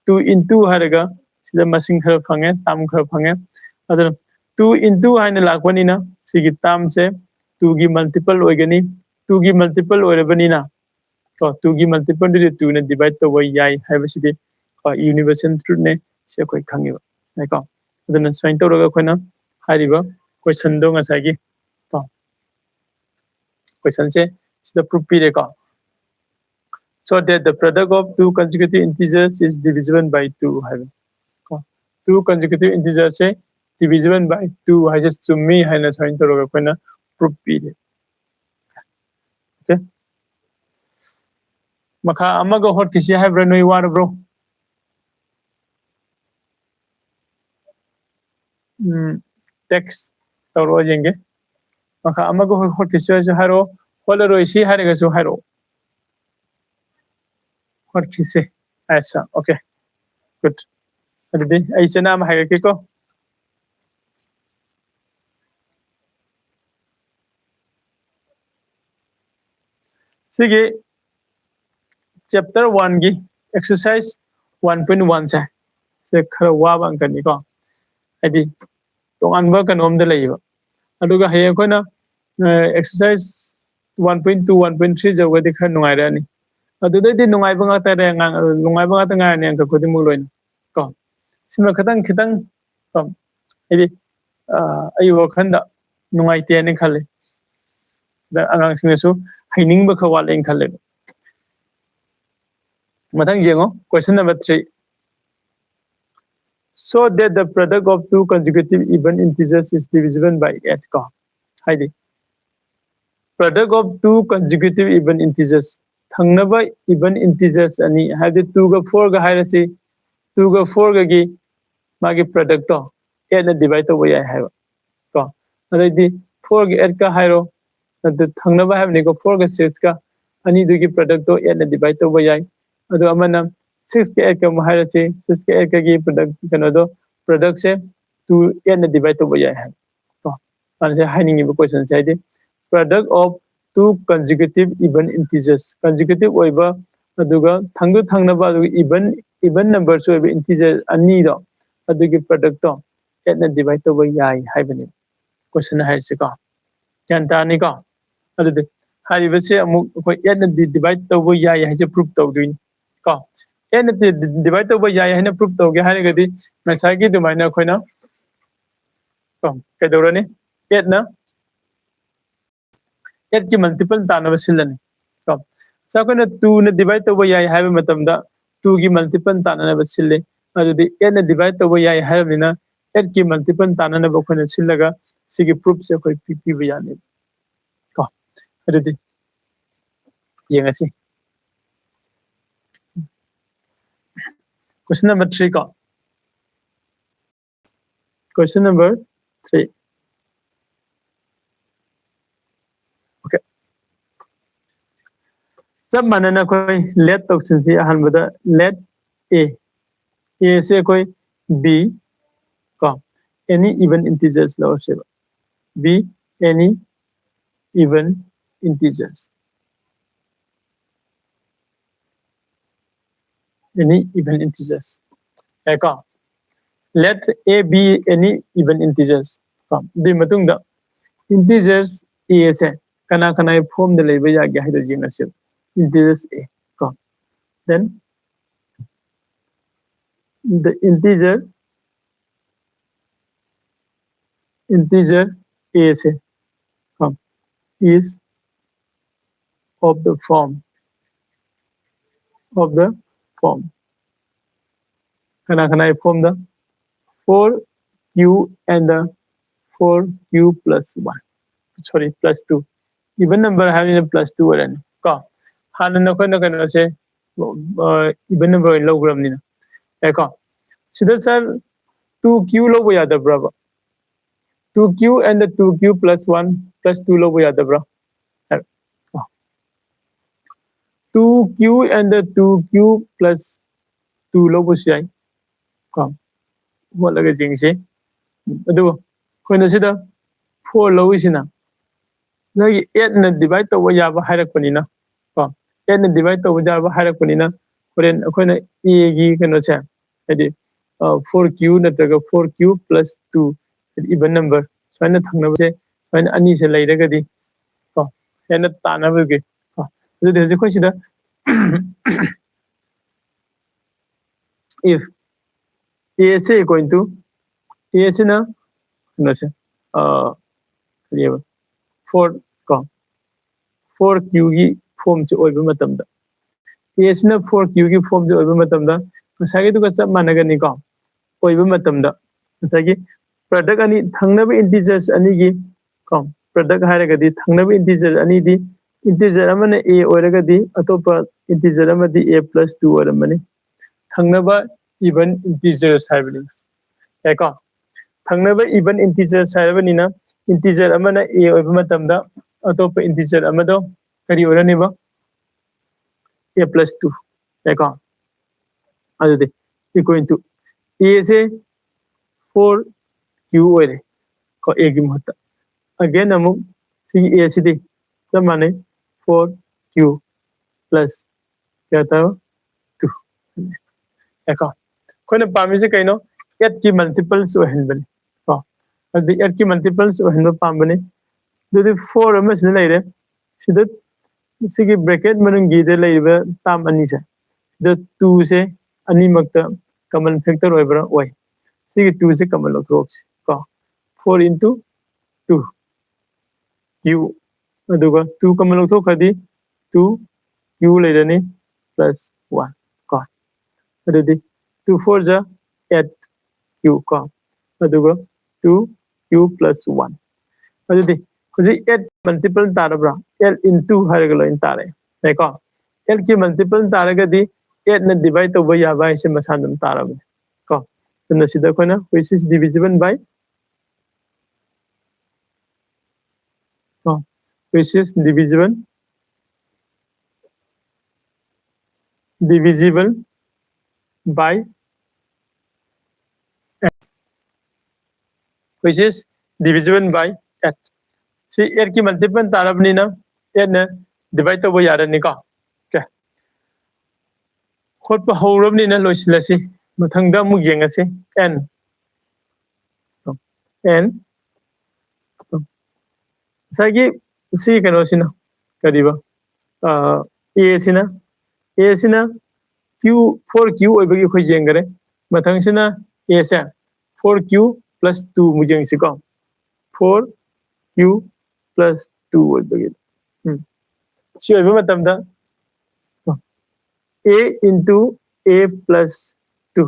ꯇꯨ ꯏꯟꯇꯨ ꯍꯥꯏꯔꯒ ꯁꯤꯗ ꯃꯁꯤꯡ ꯈꯔ ꯐꯪꯉꯦ, ꯇꯥꯝ ꯈꯔ ꯐꯪꯉꯦ꯫ ꯑꯗꯨꯅ ꯇꯨ ꯏꯟꯇꯨ ꯍꯥꯏꯅ ꯂꯥꯛꯄꯅꯤꯅ ꯁꯤꯒꯤ ꯇꯥꯝꯁꯦ ꯇꯨꯒꯤ ꯃꯜꯇꯤꯄꯜ ꯑꯣꯏꯒꯅꯤ꯫ ꯇꯨꯒꯤ ꯃꯜꯇꯤꯄꯜ ꯑꯣꯏꯔꯕꯅꯤꯅ ꯀꯣ, ꯇꯨꯒꯤ ꯃꯜꯇꯤꯄꯜꯗꯨꯗꯤ ꯇꯨꯅ ꯗꯤꯚꯥꯏꯠ ꯇꯧꯕ ꯌꯥꯏ ꯍꯥꯏꯕꯁꯤꯗꯤ ꯀꯣ, ꯌꯨꯅꯤꯚꯔꯁꯦꯜ ꯇ꯭ꯔꯨꯠꯅꯦ, ꯁꯤ ꯑꯩꯈꯣꯏ ꯈꯪꯉꯦꯕ ꯀꯣ꯫ ꯑꯗꯨꯅ ꯁꯨꯃꯥꯏꯅ ꯇꯧꯔꯒ ꯑꯩꯈꯣꯏꯅ ꯍꯥꯏꯔꯤꯕ ꯀꯣꯏꯁꯟꯗꯣ ꯉꯁꯥꯏꯒꯤ ꯀꯣ, ꯀꯣꯏꯁꯟꯁꯦ ꯁꯤꯗ proof ꯄꯤꯔꯦꯀꯣ꯫ So that the product of two consecutive integers is divisible by two ꯍꯥꯏꯕ ꯀꯣ꯫ Two consecutive integersꯁꯦ divisible by two ꯍꯥꯏꯁꯦ ꯆꯨꯝꯃꯤ ꯍꯥꯏꯅ ꯁꯨꯃꯥꯏꯅ ꯇꯧꯔꯒ ꯑꯩꯈꯣꯏꯅ ꯄ꯭ꯔꯨꯐ ꯄꯤꯔꯦ꯫ Okay? ꯃꯈꯥ ꯑꯃꯒ ꯍꯣꯠꯈꯤꯁꯤ ꯍꯥꯏꯕ꯭ꯔꯥ? ꯅꯣꯏ ꯋꯥꯔꯕ꯭ꯔꯣ? ꯎꯝ, ꯇꯦꯛꯁ ꯇꯧꯔꯛꯑꯣ ꯌꯦꯡꯒꯦ꯫ ꯃꯈꯥ ꯑꯃꯒ ꯍꯣꯠ-, ꯍꯣꯠꯈꯤꯁꯤ ꯍꯥꯏꯔꯁꯨ ꯍꯥꯏꯔꯛꯑꯣ, ꯍꯣꯠꯂꯔꯣꯏꯁꯤ ꯍꯥꯏꯔꯒꯁꯨ ꯍꯥꯏꯔꯛꯑꯣ꯫ ꯍꯣꯠꯈꯤꯁꯦ꯫ ꯑꯁꯥ, okay, good. ꯑꯗꯨꯗꯤ ꯑꯩ ꯆꯦꯅꯥ ꯑꯃ ꯍꯥꯏꯔꯛꯀꯦꯀꯣ꯫ ꯁꯤꯒꯤ ꯆꯦꯞꯇꯔ ꯋꯥꯟꯒꯤ ꯑꯦꯛꯁꯔꯁꯥꯏꯁ ꯋꯥꯟ ꯄꯣꯏꯟ ꯋꯥꯟꯁꯦ, ꯁꯤ ꯈꯔ ꯋꯥꯕ ꯑꯪꯀꯅꯤꯀꯣ, ꯍꯥꯏꯗꯤ ꯇꯣꯉꯥꯟꯕ ꯀꯩꯅꯣꯝꯗ ꯂꯩꯌꯦꯕ꯫ ꯑꯗꯨꯒ ꯍꯌꯦꯡ ꯑꯩꯈꯣꯏꯅ exercise one point two, one point three ꯌꯧꯔꯒꯗꯤ ꯈꯔ ꯅꯨꯡꯉꯥꯏꯔꯛꯑꯅꯤ꯫ ꯑꯗꯨꯗꯩꯗꯤ ꯅꯨꯡꯉꯥꯏꯕ ꯉꯥꯛꯇꯅꯦ, ꯅꯨꯡꯉꯥꯏꯕ ꯉꯥꯛꯇ ꯉꯥꯏꯔꯅꯤ ꯑꯪꯀ ꯈꯨꯗꯤꯡꯃꯛ ꯂꯣꯏꯅ ꯀꯣ꯫ ꯁꯤꯃ ꯈꯤꯇꯪ ꯈꯤꯇꯪ ꯀꯣ, ꯍꯥꯏꯗꯤ ꯑꯩ ꯋꯥꯈꯜꯗ ꯅꯨꯡꯉꯥꯏꯇꯦꯅ ꯈꯜꯂꯤ꯫ ꯑꯗ ꯑꯉꯥꯡꯁꯤꯡꯅꯁꯨ ꯍꯩꯅꯤꯡꯕ ꯈꯔ ꯋꯥꯠꯂꯦꯅ ꯈꯜꯂꯦꯕ꯫ ꯃꯊꯪ ꯌꯦꯡꯉꯣ, question number three. So that the product of two consecutive even integers is divisible by eight ꯀꯣ꯫ ꯍꯥꯏꯗꯤ product of two consecutive even integers, ꯊꯪꯅꯕ even integers ꯑꯅꯤ, ꯍꯥꯏꯕꯗꯤ ꯇꯨꯒ ꯐꯣꯔꯒ ꯍꯥꯏꯔꯁꯤ, ꯇꯨꯒ ꯐꯣꯔꯒꯒꯤ ꯃꯥꯒꯤ ꯄ꯭ꯔꯗꯛꯇꯣ ꯑꯦꯠꯅ ꯗꯤꯚꯥꯏꯠ ꯇꯧꯕ ꯌꯥꯏ ꯍꯥꯏꯕ ꯀꯣ꯫ ꯑꯗꯩꯗꯤ ꯐꯣꯔꯒ ꯑꯦꯠꯀ ꯍꯥꯏꯔꯣ, ꯑꯗꯨ ꯊꯪꯅꯕ ꯍꯥꯏꯕꯅꯤꯀꯣ, ꯐꯣꯔꯒ ꯁꯤꯛꯁꯀ ꯑꯅꯤꯗꯨꯒꯤ ꯄ꯭ꯔꯗꯛꯇꯣ ꯑꯦꯠꯅ ꯗꯤꯚꯥꯏꯠ ꯇꯧꯕ ꯌꯥꯏ꯫ ꯑꯗꯨ ꯑꯃꯅ ꯁꯤꯛꯁꯀ ꯑꯦꯠꯀ ꯑꯃꯨꯛ ꯍꯥꯏꯔꯁꯤ, ꯁꯤꯛꯁꯀ ꯑꯦꯠꯀꯒꯤ ꯄ꯭ꯔꯗꯛ ꯀꯩꯅꯣꯗꯣ, ꯄ꯭ꯔꯗꯛꯁꯦ ꯇꯨ ꯑꯦꯠꯅ ꯗꯤꯚꯥꯏꯠ ꯇꯧꯕ ꯌꯥꯏ ꯍꯥꯏꯕ ꯀꯣ꯫ ꯃꯥꯅꯁꯦ ꯍꯥꯏꯅꯤꯡꯉꯤꯕ ꯀꯣꯏꯁꯟꯁꯦ ꯍꯥꯏꯗꯤ product of two consecutive even integers, ꯀꯟꯖꯤꯀ꯭ꯌꯨꯇꯤꯚ ꯑꯣꯏꯕ ꯑꯗꯨꯒ ꯊꯪꯗꯨ ꯊꯪꯅꯕ ꯑꯗꯨꯒ ꯏꯚꯟ ꯏꯚꯟ ꯅꯝꯕꯔꯁꯨ ꯑꯣꯏꯕ ꯏꯟꯇꯤꯖꯔ ꯑꯅꯤꯗꯣ, ꯑꯗꯨꯒꯤ ꯄ꯭ꯔꯗꯛꯇꯣ ꯑꯦꯠꯅ ꯗꯤꯚꯥꯏꯠ ꯇꯧꯕ ꯌꯥꯏ ꯍꯥꯏꯕꯅꯤ ꯀꯣꯏꯁꯟ ꯍꯥꯏꯔꯤꯁꯤꯀꯣ꯫ ꯒ꯭ꯌꯥꯟ ꯇꯥꯔꯅꯤꯀꯣ? ꯑꯗꯨꯗꯤ ꯍꯥꯏꯔꯤꯕꯁꯦ ꯑꯃꯨꯛ ꯑꯩꯈꯣꯏ ꯑꯦꯠꯅ ꯗꯤꯚꯥꯏꯠ ꯇꯧꯕ ꯌꯥꯏ ꯍꯥꯏꯁꯦ ꯄ꯭ꯔꯨꯞ ꯇꯧꯗꯣꯏꯅꯤ ꯀꯣ꯫ ꯑꯦꯠꯅ ꯗꯤꯚꯥꯏꯠ ꯇꯧꯕ ꯌꯥꯏ ꯍꯥꯏꯅ ꯄ꯭ꯔꯨꯞ ꯇꯧꯒꯦ ꯍꯥꯏꯔꯒꯗꯤ ꯉꯁꯥꯏꯒꯤ ꯑꯗꯨꯃꯥꯏꯅ ꯑꯩꯈꯣꯏꯅ ꯀꯣ, ꯀꯩꯗꯧꯔꯅꯤ? ꯑꯦꯠꯅ ꯑꯦꯠꯀꯤ ꯃꯜꯇꯤꯄꯜ ꯇꯥꯅꯕ ꯁꯤꯜꯂꯅꯤ ꯀꯣ꯫ ꯁꯤ ꯑꯩꯈꯣꯏꯅ ꯇꯨꯅ ꯗꯤꯚꯥꯏꯠ ꯇꯧꯕ ꯌꯥꯏ ꯍꯥꯏꯕ ꯃꯇꯝꯗ ꯇꯨꯒꯤ ꯃꯜꯇꯤꯄꯜ ꯇꯥꯅꯅꯕ ꯁꯤꯜꯂꯤ꯫ ꯑꯗꯨꯗꯤ ꯑꯦꯠꯅ ꯗꯤꯚꯥꯏꯠ ꯇꯧꯕ ꯌꯥꯏ ꯍꯥꯏꯔꯕꯅꯤꯅ ꯑꯦꯠꯀꯤ ꯃꯜꯇꯤꯄꯜ ꯇꯥꯅꯅꯕ ꯑꯩꯈꯣꯏꯅ ꯁꯤꯜꯂꯒ ꯁꯤꯒꯤ ꯄ꯭ꯔꯨꯐꯁꯦ ꯑꯩꯈꯣꯏ ꯄꯤ- ꯄꯤꯕ ꯌꯥꯅꯦꯕ ꯀꯣ꯫ ꯑꯗꯨꯗꯤ ꯌꯦꯡꯉꯁꯤ꯫ Question number three ꯀꯣ꯫ Question number three. Okay. ꯆꯞ ꯃꯥꯟꯅꯅ ꯑꯩꯈꯣꯏ let ꯇꯧꯁꯤꯟꯁꯤ꯫ ꯑꯍꯥꯟꯕꯗ let a, a ꯁꯦ ꯑꯩꯈꯣꯏ b ꯀꯣ, any even integers ꯂꯧꯔꯁꯦꯕ, b any even integers, any even integers ꯀꯣ꯫ Let a be any even integers ꯀꯣ꯫ ꯑꯗꯨꯒꯤ ꯃꯇꯨꯡꯗ integers a ꯁꯦ ꯀꯅꯥ ꯀꯅꯥꯒꯤ ꯐꯣꯝꯗ ꯂꯩꯕ ꯌꯥꯒꯦ ꯍꯥꯏꯗꯣ ꯌꯦꯡꯉꯁꯦꯕ꯫ Integers a ꯀꯣ, then the integer integer a ꯁꯦ ꯀꯣ, is of the form of the form ꯀꯅꯥ ꯀꯅꯥꯒꯤ ꯐꯣꯝꯗ? Four q and the four q plus one, sorry, plus two. Even number ꯍꯥꯏꯕꯅꯤꯅ plus two ꯑꯣꯏꯔꯅꯤ ꯀꯣ꯫ ꯍꯥꯟꯅ ꯅꯈꯣꯏꯅ ꯀꯩꯅꯣꯁꯦ even number ꯑꯣꯏꯅ ꯂꯧꯈ꯭ꯔꯕꯅꯤꯅ ꯌꯥꯏꯀꯣ? ꯁꯤꯗ ꯁꯥꯔ, two q ꯂꯧꯕ ꯌꯥꯗꯕ꯭ꯔꯕ? Two q and two q plus one plus two ꯂꯧꯕ ꯌꯥꯗꯕ꯭ꯔꯥ? Two q and two q plus two ꯂꯧꯕꯁꯨ ꯌꯥꯏ ꯀꯣ꯫ ꯍꯣꯠꯂꯒ ꯌꯦꯡꯁꯤ꯫ ꯑꯗꯨꯕꯨ ꯑꯩꯈꯣꯏꯅ ꯁꯤꯗ four ꯂꯧꯏꯁꯤꯅ ꯅꯣꯏꯒꯤ eight ꯅ divide ꯇꯧꯕ ꯌꯥꯕ ꯍꯥꯏꯔꯛꯄꯅꯤꯅ ꯀꯣ, eight ꯅ divide ꯇꯧꯕ ꯌꯥꯕ ꯍꯥꯏꯔꯛꯄꯅꯤꯅ ꯍꯣꯔꯦꯟ ꯑꯩꯈꯣꯏꯅ a ꯒꯤ ꯀꯩꯅꯣꯁꯦ, ꯍꯥꯏꯗꯤ four q ꯅꯠꯇ꯭ꯔꯒ four q plus two, ꯍꯥꯏꯗꯤ even number ꯁꯨꯃꯥꯏꯅ ꯊꯪꯅꯕꯁꯦ, ꯁꯨꯃꯥꯏꯅ ꯑꯅꯤꯁꯦ ꯂꯩꯔꯒꯗꯤ ꯀꯣ, ꯍꯦꯟꯅ ꯇꯥꯟꯅꯕꯒꯤ ꯀꯣ꯫ ꯑꯗꯨꯗꯤ ꯍꯧꯖꯤꯛ ꯑꯩꯈꯣꯏ ꯁꯤꯗ if a say equal to a ꯁꯤꯅ ꯀꯩꯅꯣꯁꯦ, ꯑ, ꯀꯔꯤꯑꯕ, four ꯀꯣ, four q ꯒꯤ form ꯁꯦ ꯑꯣꯏꯕ ꯃꯇꯝꯗ, a ꯁꯤꯅ four q ꯒꯤ form ꯁꯦ ꯑꯣꯏꯕ ꯃꯇꯝꯗ ꯉꯁꯥꯏꯒꯤꯗꯨꯒ ꯆꯞ ꯃꯥꯟꯅꯒꯅꯤꯀꯣ꯫ ꯑꯣꯏꯕ ꯃꯇꯝꯗ ꯉꯁꯥꯏꯒꯤ product ꯑꯅꯤ, ꯊꯪꯅꯕ integers ꯑꯅꯤꯒꯤ ꯀꯣ, product ꯍꯥꯏꯔꯒꯗꯤ ꯊꯪꯅꯕ integer ꯑꯅꯤꯗꯤ, integer ꯑꯃꯅ a ꯑꯣꯏꯔꯒꯗꯤ ꯑꯇꯣꯞꯄ integer ꯑꯃꯗꯤ a plus two ꯑꯣꯏꯔꯝꯃꯅꯤ꯫ ꯊꯪꯅꯕ even integers ꯍꯥꯏꯕꯅꯤ꯫ ꯌꯥꯏꯀꯣ? ꯊꯪꯅꯕ even integers ꯍꯥꯏꯔꯕꯅꯤꯅ integer ꯑꯃꯅ a ꯑꯣꯏꯕ ꯃꯇꯝꯗ ꯑꯇꯣꯞꯄ integer ꯑꯃꯗꯣ ꯀꯔꯤ ꯑꯣꯏꯔꯅꯤꯕ? A plus two꯫ ꯌꯥꯏꯀꯣ? ꯑꯗꯨꯗꯤ equal to a say four q ꯑꯣꯏꯔꯦ ꯀꯣ, a ꯒꯤ ꯃꯍꯨꯠꯇ꯫ Again ꯑꯃꯨꯛ ꯁꯤꯒꯤ a ꯁꯤꯗꯤ ꯆꯞ ꯃꯥꯟꯅꯩ, four q plus ꯀꯌꯥ ꯇꯥꯕ? Two꯫ ꯌꯥꯏꯀꯣ? ꯑꯩꯈꯣꯏꯅ ꯄꯥꯝꯃꯤꯁꯦ ꯀꯩꯅꯣ? Eight ꯀꯤ multiples ꯑꯣꯏꯍꯟꯕꯅꯤ ꯀꯣ꯫ ꯑꯗꯨꯗꯤ eight ꯀꯤ multiples ꯑꯣꯏꯍꯟꯕ ꯄꯥꯝꯕꯅꯤ꯫ ꯑꯗꯨꯗꯤ four ꯑꯃ ꯁꯤꯗ ꯂꯩꯔꯦ꯫ ꯁꯤꯗ, ꯁꯤꯒꯤ bracket ꯃꯅꯨꯡꯒꯤꯗ ꯂꯩꯔꯤꯕ term ꯑꯅꯤꯁꯦ, ꯁꯤꯗ two ꯁꯦ ꯑꯅꯤꯃꯛꯇ common factor ꯑꯣꯏꯕ꯭ꯔꯥ? ꯑꯣꯏ꯫ ꯁꯤꯒꯤ two ꯁꯦ common ꯂꯧꯊꯣꯛꯁꯤ ꯀꯣ꯫ Four into two q, ꯑꯗꯨꯒ two common ꯂꯧꯊꯣꯛꯈ꯭ꯔꯗꯤ two q ꯂꯩꯔꯅꯤ plus one ꯀꯣ꯫ ꯑꯗꯨꯗꯤ two four ꯖꯥ eight q ꯀꯣ, ꯑꯗꯨꯒ two q plus one꯫ ꯑꯗꯨꯗꯤ ꯍꯧꯖꯤꯛ eight multiple ꯇꯥꯔꯕ꯭ꯔꯥ? Eight into ꯍꯥꯏꯔꯒ ꯂꯣꯏꯅ ꯇꯥꯔꯦ, ꯌꯥꯏꯀꯣ? Eight ꯀꯤ multiple ꯇꯥꯔꯒꯗꯤ ꯑꯦꯠꯅ ꯗꯤꯚꯥꯏꯠ ꯇꯧꯕ ꯌꯥꯕ ꯍꯥꯏꯁꯦ ꯃꯁꯥꯅ ꯑꯗꯨꯝ ꯇꯥꯔꯕꯅꯤ ꯀꯣ꯫ ꯑꯗꯨꯅ ꯁꯤꯗ ꯑꯩꯈꯣꯏꯅ which is divisible by ꯀꯣ, which is divisible divisible by which is divisible by eight. ꯁꯤ ꯑꯦꯠꯀꯤ ꯃꯜꯇꯤꯄꯜ ꯇꯥꯔꯕꯅꯤꯅ ꯑꯦꯠꯅ ꯗꯤꯚꯥꯏꯠ ꯇꯧꯕ ꯌꯥꯔꯅꯤꯀꯣ꯫ ꯑꯣꯀꯦ, ꯍꯣꯠꯄ ꯍꯧꯔꯕꯅꯤꯅ ꯂꯣꯏꯁꯤꯜꯂꯁꯤ꯫ ꯃꯊꯪꯗ ꯑꯃꯨꯛ ꯌꯦꯡꯉꯁꯤ꯫ ꯑꯦꯟ ꯑꯦꯟ ꯉꯁꯥꯏꯒꯤ ꯁꯤ ꯀꯩꯅꯣꯁꯤꯅ ꯀꯔꯤꯕ? ꯑꯦꯁꯤꯅ ꯑꯦꯁꯤꯅ ꯀ꯭ꯌꯨ ꯐꯣꯔ ꯀ꯭ꯌꯨ ꯑꯣꯏꯕꯒꯤ ꯑꯩꯈꯣꯏ ꯌꯦꯡꯈꯔꯦ꯫ ꯃꯊꯪꯁꯤꯅ ꯑꯦꯁꯦ ꯐꯣꯔ ꯀ꯭ꯌꯨ ꯄ꯭ꯂꯁ ꯇꯨ ꯑꯃꯨꯛ ꯌꯦꯡꯁꯤꯀꯣ꯫ ꯐꯣꯔ ꯀ꯭ꯌꯨ ꯄ꯭ꯂꯁ ꯇꯨ ꯑꯣꯏꯕꯒꯤ ꯎꯝ ꯁꯤ ꯑꯣꯏꯕ ꯃꯇꯝꯗ a into a plus two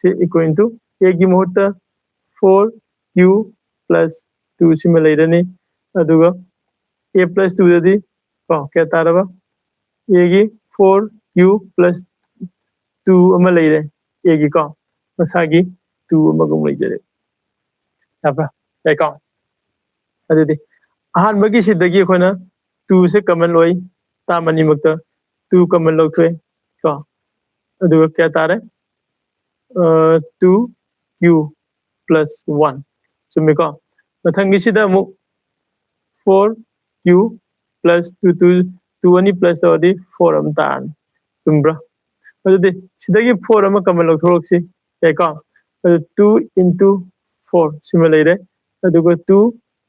ꯁꯤ equal to ꯑꯦꯒꯤ ꯃꯍꯨꯠꯇ ꯐꯣꯔ ꯀ꯭ꯌꯨ ꯄ꯭ꯂꯁ ꯇꯨ ꯁꯤꯃ ꯂꯩꯔꯅꯤ꯫ ꯑꯗꯨꯒ ꯑꯦ ꯄ꯭ꯂꯁ ꯇꯨꯗꯗꯤ ꯀꯣ ꯀꯌꯥ ꯇꯥꯔꯕ? ꯑꯦꯒꯤ ꯐꯣꯔ ꯀ꯭ꯌꯨ ꯄ꯭ꯂꯁ ꯇꯨ ꯑꯃ ꯂꯩꯔꯦ, ꯑꯦꯒꯤ ꯀꯣ ꯃꯁꯥꯒꯤ ꯇꯨ ꯑꯃꯒ ꯑꯃꯨꯛ ꯂꯩꯖꯔꯦ꯫ ꯌꯥꯕ꯭ꯔꯥ? ꯌꯥꯏꯀꯣ? ꯑꯗꯨꯗꯤ ꯑꯍꯥꯟꯕꯒꯤꯁꯤꯗꯒꯤ ꯑꯩꯈꯣꯏꯅ ꯇꯨꯁꯦ ꯀꯃꯟ ꯑꯣꯏ, ꯇꯥꯝ ꯑꯅꯤꯃꯛꯇ ꯇꯨ ꯀꯃꯟ ꯂꯧꯊꯣꯛꯑꯦ ꯀꯣ꯫ ꯑꯗꯨꯒ ꯀꯌꯥ ꯇꯥꯔꯦ? Two Q plus one. ꯆꯨꯝꯃꯤꯀꯣ? ꯃꯊꯪꯒꯤꯁꯤꯗ ꯑꯃꯨꯛ four Q plus two two two ꯑꯅꯤ ꯄ꯭ꯂꯁ ꯇꯧꯔꯗꯤ ꯐꯣꯔ ꯑꯃ ꯇꯥꯔꯅꯤ꯫ ꯆꯨꯝꯕ꯭ꯔꯥ? ꯑꯗꯨꯗꯤ ꯁꯤꯗꯒꯤ ꯐꯣꯔ ꯑꯃ ꯀꯃꯟ ꯂꯧꯊꯣꯔꯛꯁꯤ꯫ ꯌꯥꯏꯀꯣ? ꯑꯗꯨ ꯇꯨ ꯏꯟꯇꯨ ꯐꯣꯔ ꯁꯤꯃ ꯂꯩꯔꯦ꯫ ꯑꯗꯨꯒ ꯇꯨ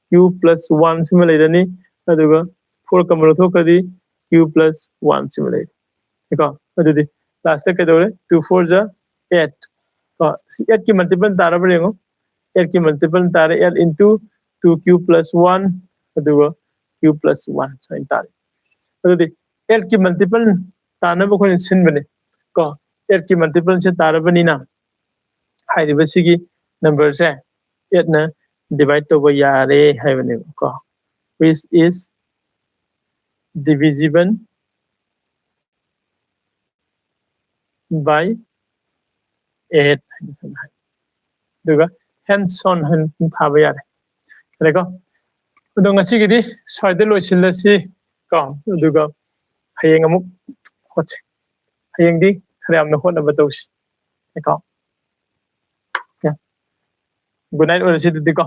ꯀ꯭ꯌꯨ ꯄ꯭ꯂꯁ ꯋꯥꯟ ꯁꯤꯃ ꯂꯩꯔꯅꯤ꯫ ꯑꯗꯨꯒ ꯐꯣꯔ ꯀꯃꯟ ꯂꯧꯊꯣꯛꯈ꯭ꯔꯗꯤ ꯀ꯭ꯌꯨ ꯄ꯭ꯂꯁ ꯋꯥꯟ ꯁꯤꯃ ꯂꯩꯔꯦ꯫ ꯀꯣ ꯑꯗꯨꯗꯤ ꯂꯥꯁꯇ ꯀꯩꯗꯧꯔꯦ? ꯇꯨ ꯐꯣꯔ ꯖꯥ ꯑꯦꯠ꯫ ꯀꯣ ꯁꯤ ꯑꯦꯠꯀꯤ ꯃꯜꯇꯤꯄꯜ ꯇꯥꯔꯕ꯭ꯔꯥ ꯌꯦꯡꯉꯣ꯫ ꯑꯦꯠꯀꯤ ꯃꯜꯇꯤꯄꯜ ꯇꯥꯔꯦ, eight into two Q plus one ꯑꯗꯨꯒ ꯀ꯭ꯌꯨ ꯄ꯭ꯂꯁ ꯋꯥꯟ ꯁꯨꯃꯥꯏꯅ ꯇꯥꯔꯦ꯫ ꯑꯗꯨꯗꯤ ꯑꯦꯠꯀꯤ ꯃꯜꯇꯤꯄꯜ ꯇꯥꯅꯕ ꯑꯩꯈꯣꯏꯅ ꯁꯤꯟꯕꯅꯦ ꯀꯣ꯫ ꯑꯦꯠꯀꯤ ꯃꯜꯇꯤꯄꯜꯁꯦ ꯇꯥꯔꯕꯅꯤꯅ ꯍꯥꯏꯔꯤꯕꯁꯤꯒꯤ ꯅꯝꯕꯔꯁꯦ ꯑꯦꯠꯅ ꯗꯤꯚꯥꯏꯠ ꯇꯧꯕ ꯌꯥꯔꯦ ꯍꯥꯏꯕꯅꯦꯕ ꯀꯣ꯫ Which is divisible by eight ꯍꯥꯏꯅ ꯁꯨꯝ ꯍꯥꯏ꯫ ꯑꯗꯨꯒ hands on ꯍꯥꯏꯅ ꯁꯨꯝ ꯊꯥꯕ ꯌꯥꯔꯦ꯫ ꯌꯥꯔꯦꯀꯣ? ꯑꯗꯣ ꯉꯁꯤꯒꯤꯗꯤ ꯁ꯭ꯋꯥꯏꯗ ꯂꯣꯏꯁꯤꯜꯂꯁꯤ ꯀꯣ꯫ ꯑꯗꯨꯒ ꯍꯌꯦꯡ ꯑꯃꯨꯛ ꯍꯣꯠꯁꯦ꯫ ꯍꯌꯦꯡꯗꯤ ꯈꯔ ꯌꯥꯝꯅ ꯍꯣꯠꯅꯕ ꯇꯧꯁꯤ ꯀꯣ꯫ Good night ꯑꯣꯏꯔꯁꯤ ꯑꯗꯨꯗꯤ ꯀꯣ꯫